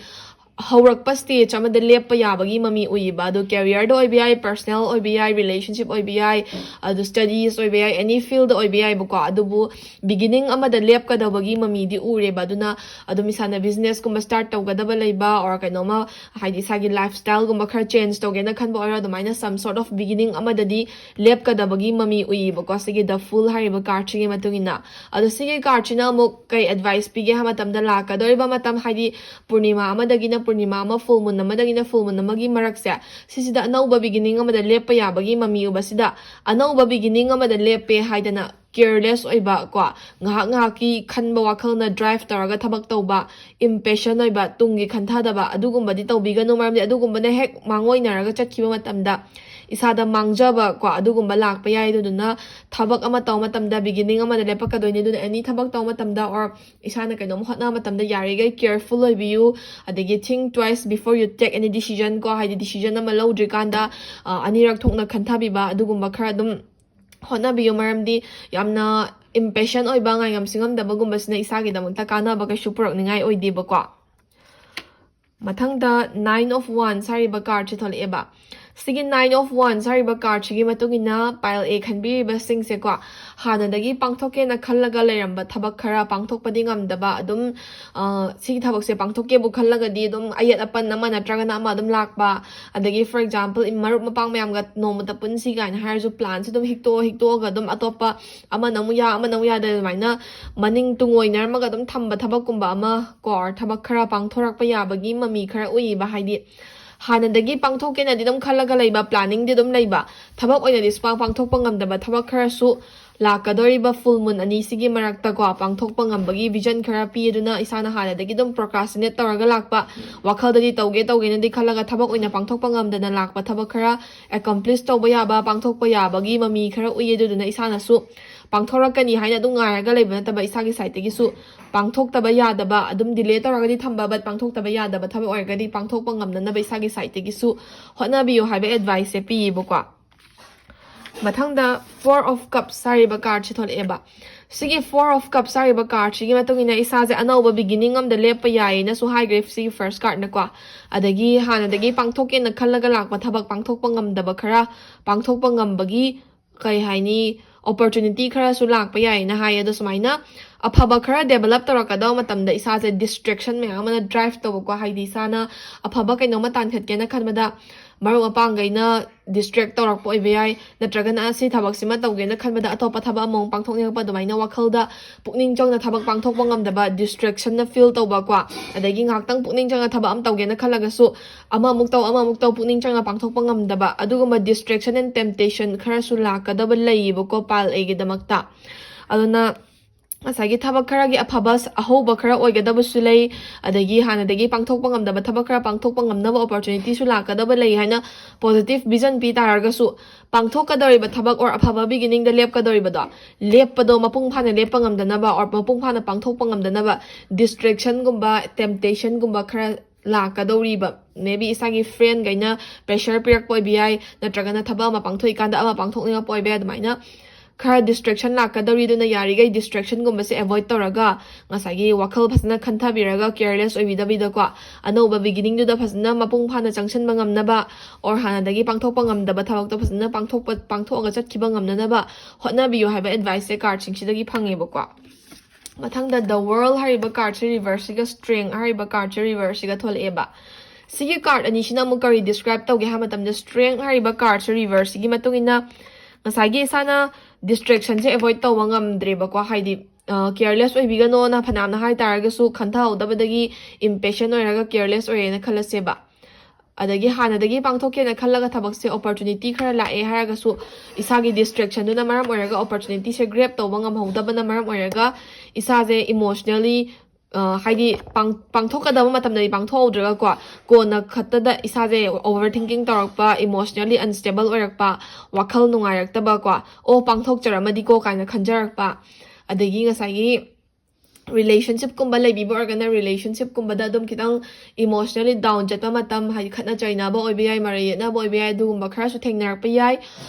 ꯍꯧꯔꯛꯄ ꯁ꯭ꯇꯦꯖ ꯑꯃꯗ ꯂꯦꯞꯄ ꯌꯥꯕꯒꯤ ꯃꯃꯤ ꯎꯏꯌꯦꯕ꯫ ꯑꯗꯣ ꯀꯦꯔꯤꯌꯔꯗ ꯑꯣꯏꯕ ꯌꯥꯏ, ꯄꯔꯁꯅꯦꯜ ꯑꯣꯏꯕ ꯌꯥꯏ, ꯔꯤꯂꯦꯁꯟꯁꯤꯞ ꯑꯣꯏꯕ ꯌꯥꯏ, ꯑꯗꯨ ꯁ꯭ꯇꯗꯤꯁ ꯑꯣꯏꯕ ꯌꯥꯏ, ꯑꯦꯅꯤ ꯐꯤꯜꯗ ꯑꯣꯏꯕ ꯌꯥꯏꯕꯀꯣ꯫ ꯑꯗꯨꯕꯨ ꯕꯤꯒꯤꯅꯤꯡ ꯑꯃꯗ ꯂꯦꯞꯀꯗꯕꯒꯤ ꯃꯃꯤꯗꯤ ꯎꯔꯦꯕ꯫ ꯑꯗꯨꯅ ꯑꯗꯨꯝ ꯏꯁꯥꯅ ꯕꯤꯖꯤꯅꯦꯁꯀꯨꯝꯕ ꯁ꯭ꯇꯥꯔꯠ ꯇꯧꯒꯗꯕ ꯂꯩꯕ, or ꯀꯩꯅꯣꯝꯃ, ꯍꯥꯏꯗꯤ ꯏꯁꯥꯒꯤ ꯂꯥꯏꯐ ꯁ꯭ꯇꯥꯏꯜꯒꯨꯝꯕ ꯈꯔ ꯆꯦꯟꯖ ꯇꯧꯒꯦꯅ ꯈꯟꯕ ꯑꯣꯏꯔꯣ, ꯑꯗꯨꯃꯥꯏꯅ some sort of beginning ꯑꯃꯗꯗꯤ ꯂꯦꯞꯀꯗꯕꯒꯤ ꯃꯃꯤ ꯎꯏꯌꯦꯕꯀꯣ, ꯁꯤꯒꯤ The Fool ꯍꯥꯏꯔꯤꯕ ꯀꯥꯔꯠꯁꯤꯒꯤ ꯃꯇꯨꯡ ꯏꯟꯅ꯫ ꯑꯗꯣ ꯁꯤꯒꯤ ꯀꯥꯔꯠꯁꯤꯅ ꯑꯃꯨꯛ ꯀꯩ ꯑꯦꯗꯚꯥꯏꯁ ꯄꯤꯒꯦ ꯍꯥꯏꯕ ꯃꯇꯝꯗ, ꯂꯥꯛꯀꯗꯧꯔꯤꯕ ꯃꯇꯝ, ꯍꯥꯏꯗꯤ ꯄꯨꯔꯅꯤꯃꯥ ꯑꯃꯗꯒꯤꯅ ꯄꯨꯔꯅꯤꯃꯥ ꯑꯃ, ꯐꯨꯜ ꯃꯨꯟ ꯑꯃꯗꯒꯤꯅ ꯐꯨꯜ ꯃꯨꯟ ꯑꯃꯒꯤ ꯃꯔꯛꯁꯦ, ꯁꯤꯁꯤꯗ ꯑꯅꯧꯕ ꯕꯤꯒꯤꯅꯤꯡ ꯑꯃꯗ ꯂꯦꯞꯄ ꯌꯥꯕꯒꯤ ꯃꯃꯤ ꯎꯕꯁꯤꯗ, ꯑꯅꯧꯕ ꯕꯤꯒꯤꯅꯤꯡ ꯑꯃꯗ ꯂꯦꯞꯄꯦ ꯍꯥꯏꯗꯅ ꯀꯦꯌꯔꯂꯦꯁ ꯑꯣꯏꯕ ꯀꯣ, ꯉꯥꯏꯍꯥꯛ ꯉꯥꯏꯍꯥꯛꯀꯤ ꯈꯟꯕ ꯋꯥꯈꯜꯅ ꯗ꯭ꯔꯥꯏꯚ ꯇꯧꯔꯒ ꯊꯕꯛ ꯇꯧꯕ, ꯏꯝꯄꯦꯁꯟ ꯑꯣꯏꯕ, ꯇꯨꯡꯒꯤ ꯈꯟꯊꯗꯕ, ꯑꯗꯨꯒꯨꯝꯕꯗꯤ ꯇꯧꯕꯤꯒꯅꯨ꯫ ꯃꯔꯝꯗꯤ ꯑꯗꯨꯒꯨꯝꯕꯅ ꯍꯦꯛ ꯃꯥꯡꯑꯣꯏꯅꯔꯒ ꯆꯠꯈꯤꯕ ꯃꯇꯝꯗ ꯏꯁꯥꯗ ꯃꯥꯡꯖꯕ ꯀꯣ, ꯑꯗꯨꯒꯨꯝꯕ ꯂꯥꯛꯄ ꯌꯥꯏ꯫ ꯑꯗꯨꯗꯨꯅ ꯊꯕꯛ ꯑꯃ ꯇꯧꯕ ꯃꯇꯝꯗ ꯕꯤꯒꯤꯅꯤꯡ ꯑꯃꯗ ꯂꯦꯞꯄꯛꯀꯗꯣꯏꯅꯤ꯫ ꯑꯗꯨꯅ ꯑꯦꯅꯤ ꯊꯕꯛ ꯇꯧꯕ ꯃꯇꯝꯗ, or ꯏꯁꯥꯅ ꯀꯩꯅꯣꯝ ꯍꯣꯠꯅꯕ ꯃꯇꯝꯗ ꯌꯥꯔꯤꯈꯩ ꯀꯦꯌꯔꯐꯨꯜ ꯑꯣꯏꯕꯤꯌꯨ꯫ ꯑꯗꯒꯤ think twice before you take any decision ꯀꯣ, ꯍꯥꯏꯗꯤ ꯗꯤꯁꯤꯖꯟ ꯑꯃ ꯂꯧꯗ꯭ꯔꯤꯀꯥꯟꯗ, ꯑ, ꯑꯅꯤꯔꯛ ꯊꯣꯛꯅ ꯈꯟꯊꯕꯤꯕ, ꯑꯗꯨꯒꯨꯝꯕ ꯈꯔ ꯑꯗꯨꯝ ꯍꯣꯠꯅꯕꯤꯌꯨ꯫ ꯃꯔꯝꯗꯤ ꯌꯥꯝꯅ ꯏꯝꯄꯦꯁꯟ ꯑꯣꯏꯕ, ꯉꯥꯏꯉꯝ ꯁꯤꯡꯉꯝꯗꯕꯒꯨꯝꯕꯁꯤꯅ ꯏꯁꯥꯒꯤꯗꯃꯛꯇ ꯀꯥꯟꯅꯕ ꯀꯩꯁꯨ ꯄꯨꯔꯛꯅꯤꯡꯉꯥꯏ ꯑꯣꯏꯗꯦꯕꯀꯣ꯫ ꯃꯊꯪꯗ Nine of Wands ꯍꯥꯏꯔꯤꯕ ꯀꯥꯔꯠꯁꯦ ꯊꯣꯛꯂꯛꯑꯦꯕ꯫ ꯁꯤꯒꯤ Nine of Wands ꯍꯥꯏꯔꯤꯕ ꯀꯥꯔꯠꯁꯤꯒꯤ ꯃꯇꯨꯡ ꯏꯟꯅ pile A ꯈꯟꯕꯤꯔꯤꯕꯁꯤꯡꯁꯦꯀꯣ, ꯍꯥꯟꯅꯗꯒꯤ ꯄꯥꯡꯊꯣꯛꯀꯦꯅ ꯈꯜꯂꯒ ꯂꯩꯔꯝꯕ ꯊꯕꯛ ꯈꯔ ꯄꯥꯡꯊꯣꯛꯄꯗꯤ ꯉꯝꯗꯕ, ꯑꯗꯨꯝ, ꯑ, ꯁꯤꯒꯤ ꯊꯕꯛꯁꯦ ꯄꯥꯡꯊꯣꯛꯀꯦꯕꯨ ꯈꯜꯂꯒꯗꯤ ꯑꯗꯨꯝ ꯑꯌꯦꯠ ꯑꯄꯟ ꯑꯃ ꯅꯠꯇ꯭ꯔꯒꯅ ꯑꯃ ꯑꯗꯨꯝ ꯂꯥꯛꯄ, ꯑꯗꯒꯤ for example ꯏꯝ-, ꯃꯔꯨꯞ ꯃꯄꯥꯡ ꯃꯌꯥꯝꯒ ꯅꯣꯡꯃꯇ ꯄꯨꯟꯁꯤ ꯀꯥꯏꯅ ꯍꯥꯏꯔꯁꯨ ꯄ꯭ꯂꯥꯟꯁꯦ ꯑꯗꯨꯝ ꯍꯤꯛꯇꯣꯛꯑ ꯍꯤꯛꯇꯣꯛꯑꯒ ꯑꯗꯨꯝ ꯑꯇꯣꯞꯄ ꯑꯃꯅ ꯑꯃꯨꯛ ꯌꯥ, ꯑꯃꯅ ꯑꯃꯨꯛ ꯌꯥꯗ, ꯑꯗꯨꯃꯥꯏꯅ ꯃꯅꯤꯡ ꯇꯨꯡ ꯑꯣꯏꯅꯔꯝꯃꯒ ꯑꯗꯨꯝ ꯊꯝꯕ ꯊꯕꯛꯀꯨꯝꯕ ꯑꯃ ꯀꯣ, or ꯊꯕꯛ ꯈꯔ ꯄꯥꯡꯊꯣꯔꯛꯄ ꯌꯥꯕꯒꯤ ꯃꯃꯤ ꯈꯔ ꯎꯏꯌꯦꯕ꯫ ꯍꯥꯏꯗꯤ ꯍꯥꯟꯅꯗꯒꯤ ꯄꯥꯡꯊꯣꯛꯀꯦꯅꯗꯤ ꯑꯗꯨꯝ ꯈꯜꯂꯒ ꯂꯩꯕ, ꯄ꯭ꯂꯥꯅꯤꯡꯗꯤ ꯑꯗꯨꯝ ꯂꯩꯕ, ꯊꯕꯛ ꯑꯣꯏꯅꯗꯤ ꯁꯨꯄꯥꯡ ꯄꯥꯡꯊꯣꯛꯄ ꯉꯝꯗꯕ ꯊꯕꯛ ꯈꯔꯁꯨ ꯂꯥꯛꯀꯗꯧꯔꯤꯕ full moon ꯑꯅꯤꯁꯤꯒꯤ ꯃꯔꯛꯇꯀꯣ ꯄꯥꯡꯊꯣꯛꯄ ꯉꯝꯕꯒꯤ vision ꯈꯔ ꯄꯤ꯫ ꯑꯗꯨꯅ ꯏꯁꯥꯅ ꯍꯥꯟꯅꯗꯒꯤ ꯑꯗꯨꯝ procrastinate ꯇꯧꯔꯒ ꯂꯥꯛꯄ, ꯋꯥꯈꯜꯗꯗꯤ ꯇꯧꯒꯦ ꯇꯧꯒꯦꯅꯗꯤ ꯈꯜꯂꯒ ꯊꯕꯛ ꯑꯣꯏꯅ ꯄꯥꯡꯊꯣꯛꯄ ꯉꯝꯗꯅ ꯂꯥꯛꯄ ꯊꯕꯛ ꯈꯔ accomplish ꯇꯧꯕ ꯌꯥꯕ, ꯄꯥꯡꯊꯣꯛꯄ ꯌꯥꯕꯒꯤ ꯃꯃꯤ ꯈꯔ ꯎꯏ꯫ ꯑꯗꯨꯗꯨꯅ ꯏꯁꯥꯅꯁꯨ ꯄꯥꯡꯊꯣꯔꯛꯀꯅꯤ ꯍꯥꯏꯅ ꯑꯗꯨꯝ ꯉꯥꯏꯔꯒ ꯂꯩꯕ ꯅꯠꯇꯕ, ꯏꯁꯥꯒꯤ sideꯇꯒꯤꯁꯨ ꯄꯥꯡꯊꯣꯛꯇꯕ ꯌꯥꯗꯕ, ꯑꯗꯨꯝ delay ꯇꯧꯔꯒꯗꯤ ꯊꯝꯕ, but ꯄꯥꯡꯊꯣꯛꯇꯕ ꯌꯥꯗꯕ ꯊꯕꯛ ꯑꯣꯏꯔꯒꯗꯤ ꯄꯥꯡꯊꯣꯛꯄ ꯉꯝꯅꯅꯕ ꯏꯁꯥꯒꯤ sideꯇꯒꯤꯁꯨ ꯍꯣꯠꯅꯕꯤꯌꯨ ꯍꯥꯏꯕ adviceꯁꯦ ꯄꯤꯌꯦꯕꯀꯣ꯫ ꯃꯊꯪꯗ Four of Cups ꯍꯥꯏꯔꯤꯕ cardꯁꯦ ꯊꯣꯛꯂꯛꯑꯦꯕ꯫ ꯁꯤꯒꯤ Four of Cups ꯍꯥꯏꯔꯤꯕ cardꯁꯤꯒꯤ ꯃꯇꯨꯡ ꯏꯟꯅ ꯏꯁꯥꯁꯦ ꯑꯅꯧꯕ beginning ꯑꯃꯗ ꯂꯦꯞꯄ ꯌꯥꯏꯌꯦꯅꯁꯨ ꯍꯥꯏꯈ꯭ꯔꯦ ꯁꯤꯒꯤ first cardꯅꯀꯣ꯫ ꯑꯗꯒꯤ ꯍꯥꯟꯅꯗꯒꯤ ꯄꯥꯡꯊꯣꯛꯀꯦꯅ ꯈꯜꯂꯒ ꯂꯥꯛꯄ ꯊꯕꯛ ꯄꯥꯡꯊꯣꯛꯄ ꯉꯝꯗꯕ ꯈꯔ ꯄꯥꯡꯊꯣꯛꯄ ꯉꯝꯕꯒꯤ, ꯀꯩ ꯍꯥꯏꯅꯤ, opportunity ꯈꯔꯁꯨ ꯂꯥꯛꯄ ꯌꯥꯏꯌꯦꯅ ꯍꯥꯏꯌꯦ꯫ ꯑꯗꯣ ꯁꯨꯃꯥꯏꯅ ꯑꯐꯕ ꯈꯔ develop ꯇꯧꯔꯛꯀꯗꯕ ꯃꯇꯝꯗ ꯏꯁꯥꯁꯦ distraction ꯃꯌꯥꯝ ꯑꯃꯅ drive ꯇꯧꯕꯀꯣ, ꯍꯥꯏꯗꯤ ꯏꯁꯥꯅ ꯑꯐꯕ ꯀꯩꯅꯣꯝꯃ ꯇꯥꯟꯈꯠꯀꯦꯅ ꯈꯟꯕꯗ ꯃꯔꯨꯞ ꯃꯄꯥꯡꯈꯩꯅ distract ꯇꯧꯔꯛꯄ ꯑꯣꯏꯕ ꯌꯥꯏ, ꯅꯠꯇ꯭ꯔꯒꯅ ꯁꯤ ꯊꯕꯛꯁꯤꯃ ꯇꯧꯒꯦꯅ ꯈꯟꯕꯗ ꯑꯇꯣꯞꯄ ꯊꯕꯛ ꯑꯃꯃꯨꯛ ꯄꯥꯡꯊꯣꯛꯅꯤꯡꯉꯛꯄ, ꯑꯗꯨꯃꯥꯏꯅ ꯋꯥꯈꯜꯗ ꯄꯨꯛꯅꯤꯡ ꯆꯪꯅ ꯊꯕꯛ ꯄꯥꯡꯊꯣꯛꯄ ꯉꯝꯗꯕ, distractionꯅ feel ꯇꯧꯕꯀꯣ꯫ ꯑꯗꯒꯤ ꯉꯥꯏꯍꯥꯛꯇꯪ ꯄꯨꯛꯅꯤꯡ ꯆꯪꯅ ꯊꯕꯛ ꯑꯃ ꯇꯧꯒꯦꯅ ꯈꯜꯂꯒꯁꯨ ꯑꯃꯃꯨꯛ ꯇꯧ, ꯑꯃꯃꯨꯛ ꯇꯧ, ꯄꯨꯛꯅꯤꯡ ꯆꯪꯅ ꯄꯥꯡꯊꯣꯛꯄ ꯉꯝꯗꯕ, ꯑꯗꯨꯒꯨꯝꯕ distraction and temptation ꯈꯔꯁꯨ ꯂꯥꯛꯀꯗꯕ ꯂꯩꯌꯦꯕꯀꯣ ꯄꯥꯜ ꯑꯩꯒꯤꯗꯃꯛꯇ꯫ ꯑꯗꯨꯅ ꯉꯁꯥꯏꯒꯤ ꯊꯕꯛ ꯈꯔꯒꯤ ꯑꯐꯕ ꯁ-, ꯑꯍꯧꯕ ꯈꯔ ꯑꯣꯏꯒꯗꯕꯁꯨ ꯂꯩ, ꯑꯗꯒꯤ ꯍꯥꯟꯅꯗꯒꯤ ꯄꯥꯡꯊꯣꯛꯄ ꯉꯝꯗꯕ ꯊꯕꯛ ꯈꯔ ꯄꯥꯡꯊꯣꯛꯄ ꯉꯝꯅꯕ opportunityꯁꯨ ꯂꯥꯛꯀꯗꯕ ꯂꯩ ꯍꯥꯏꯅ positive vision ꯄꯤ ꯇꯥꯔꯒꯁꯨ, ꯄꯥꯡꯊꯣꯛꯀꯗꯧꯔꯤꯕ ꯊꯕꯛ or ꯑꯐꯕ beginningꯗ ꯂꯦꯞꯀꯗꯧꯔꯤꯕꯗꯣ, ꯂꯦꯞꯄꯗꯣ ꯃꯄꯨꯡ ꯐꯥꯅ ꯂꯦꯞꯄ ꯉꯝꯗꯅꯕ or ꯃꯄꯨꯡ ꯐꯥꯅ ꯄꯥꯡꯊꯣꯛꯄ ꯉꯝꯗꯅꯕ distractionꯒꯨꯝꯕ, temptationꯒꯨꯝꯕ ꯈꯔ ꯂꯥꯛꯀꯗꯧꯔꯤꯕ, maybe ꯏꯁꯥꯒꯤ friendꯈꯩꯅ pressure ꯄꯤꯔꯛꯄ ꯑꯣꯏꯕ ꯌꯥꯏ, ꯅꯠꯇ꯭ꯔꯒꯅ ꯊꯕꯛ ꯑꯃ ꯄꯥꯡꯊꯣꯛꯏꯀꯥꯟꯗ ꯑꯃ ꯄꯥꯡꯊꯣꯛꯅꯤꯡꯉꯛꯄ ꯑꯣꯏꯕ ꯌꯥꯏ꯫ ꯑꯗꯨꯃꯥꯏꯅ ꯈꯔ distraction ꯂꯥꯛꯀꯗꯧꯔꯤ꯫ ꯑꯗꯨꯅ ꯌꯥꯔꯤꯈꯩ distractionꯒꯨꯝꯕꯁꯦ avoid ꯇꯧꯔꯒ ꯉꯁꯥꯏꯒꯤ ꯋꯥꯈꯜ ꯐꯖꯅ ꯈꯟꯊꯕꯤꯔꯒ careless ꯑꯣꯏꯕꯤꯗꯕꯤꯗꯀꯣ, ꯑꯅꯧꯕ beginningꯗꯨꯗ ꯐꯖꯅ ꯃꯄꯨꯡ ꯐꯥꯅ ꯆꯪꯁꯤꯟꯕ ꯉꯝꯅꯕ or ꯍꯥꯟꯅꯗꯒꯤ ꯄꯥꯡꯊꯣꯛꯄ ꯉꯝꯗꯕ ꯊꯕꯛꯇꯣ ꯐꯖꯅ ꯄꯥꯡꯊꯣꯛꯄ, ꯄꯥꯡꯊꯣꯛꯑꯒ ꯆꯠꯈꯤꯕ ꯉꯝꯅꯅꯕ ꯍꯣꯠꯅꯕꯤꯌꯨ ꯍꯥꯏꯕ adviceꯁꯦ cardꯁꯤꯡꯁꯤꯗꯒꯤ ꯐꯪꯉꯦꯕꯀꯣ꯫ ꯃꯊꯪꯗ The World ꯍꯥꯏꯔꯤꯕ cardꯁꯦ reverseꯁꯤꯒ Strength ꯍꯥꯏꯔꯤꯕ cardꯁꯦ reverseꯁꯤꯒ ꯊꯣꯛꯂꯛꯑꯦꯕ꯫ ꯁꯤꯒꯤ card ꯑꯅꯤꯁꯤꯅ ꯑꯃꯨꯛ ꯀꯔꯤ describe ꯇꯧꯒꯦ ꯍꯥꯏꯕ ꯃꯇꯝꯗ, Strength ꯍꯥꯏꯔꯤꯕ cardꯁꯦ reverseꯁꯤꯒꯤ ꯃꯇꯨꯡ ꯏꯟꯅ ꯉꯁꯥꯏꯒꯤ ꯏꯁꯥꯅ distractionꯁꯦ avoid ꯇꯧꯕ ꯉꯝꯗ꯭ꯔꯦꯕꯀꯣ, ꯍꯥꯏꯗꯤ, ꯑ, careless ꯑꯣꯏꯕꯤꯒꯅꯣꯅ ꯐꯅꯌꯥꯝꯅ ꯍꯥꯏ ꯇꯥꯔꯒꯁꯨ, ꯈꯟꯊꯍꯧꯗꯕꯗꯒꯤ impatient ꯑꯣꯏꯔꯒ careless ꯑꯣꯏꯔꯦꯅ ꯈꯜꯂꯁꯦꯕ꯫ ꯑꯗꯒꯤ ꯍꯥꯟꯅꯗꯒꯤ ꯄꯥꯡꯊꯣꯛꯀꯦꯅ ꯈꯜꯂꯒ ꯊꯕꯛꯁꯦ opportunity ꯈꯔ ꯂꯥꯛꯑꯦ ꯍꯥꯏꯔꯒꯁꯨ, ꯏꯁꯥꯒꯤ distraction ꯗꯨꯅ ꯃꯔꯝ ꯑꯣꯏꯔꯒ opportunity ꯁꯦ grab ꯇꯧꯕ ꯉꯝꯍꯧꯗꯕꯅ ꯃꯔꯝ ꯑꯣꯏꯔꯒ ꯏꯁꯥꯁꯦ emotionally, ꯑ, ꯍꯥꯏꯗꯤ ꯄꯥꯡ-, ꯄꯥꯡꯊꯣꯛꯀꯗꯕ ꯃꯇꯝꯗꯗꯤ ꯄꯥꯡꯊꯣꯛꯍꯧꯗ꯭ꯔꯒꯀꯣ, ꯀꯣꯟꯅ ꯈꯛꯇꯗ ꯏꯁꯥꯁꯦ over thinking ꯇꯧꯔꯛꯄ, emotionally unstable ꯑꯣꯏꯔꯛꯄ, ꯋꯥꯈꯜ ꯅꯨꯡꯉꯥꯏꯔꯛꯇꯕꯀꯣ, "ꯑꯣ, ꯄꯥꯡꯊꯣꯛꯆꯔꯝꯃꯗꯤꯀꯣ" ꯀꯥꯏꯅ ꯈꯟꯖꯔꯛꯄ, ꯑꯗꯒꯤ ꯉꯁꯥꯏꯒꯤ relationship ꯀꯨꯝꯕ ꯂꯩꯕꯤꯕ ꯑꯣꯏꯔꯒꯅ relationship ꯀꯨꯝꯕꯗ ꯑꯗꯨꯝ ꯈꯤꯇꯪ emotionally down ꯆꯠꯄ ꯃꯇꯝ, ꯍꯥꯏꯗꯤ ꯈꯠꯅ ꯆꯩꯅꯕ ꯑꯣꯏꯕ ꯌꯥꯏ, ꯃꯔꯩ ꯌꯦꯠꯅꯕ ꯑꯣꯏꯕ ꯌꯥꯏ, ꯑꯗꯨꯒꯨꯝꯕ ꯈꯔꯁꯨ ꯊꯦꯡꯅꯔꯛꯄ ꯌꯥꯏ꯫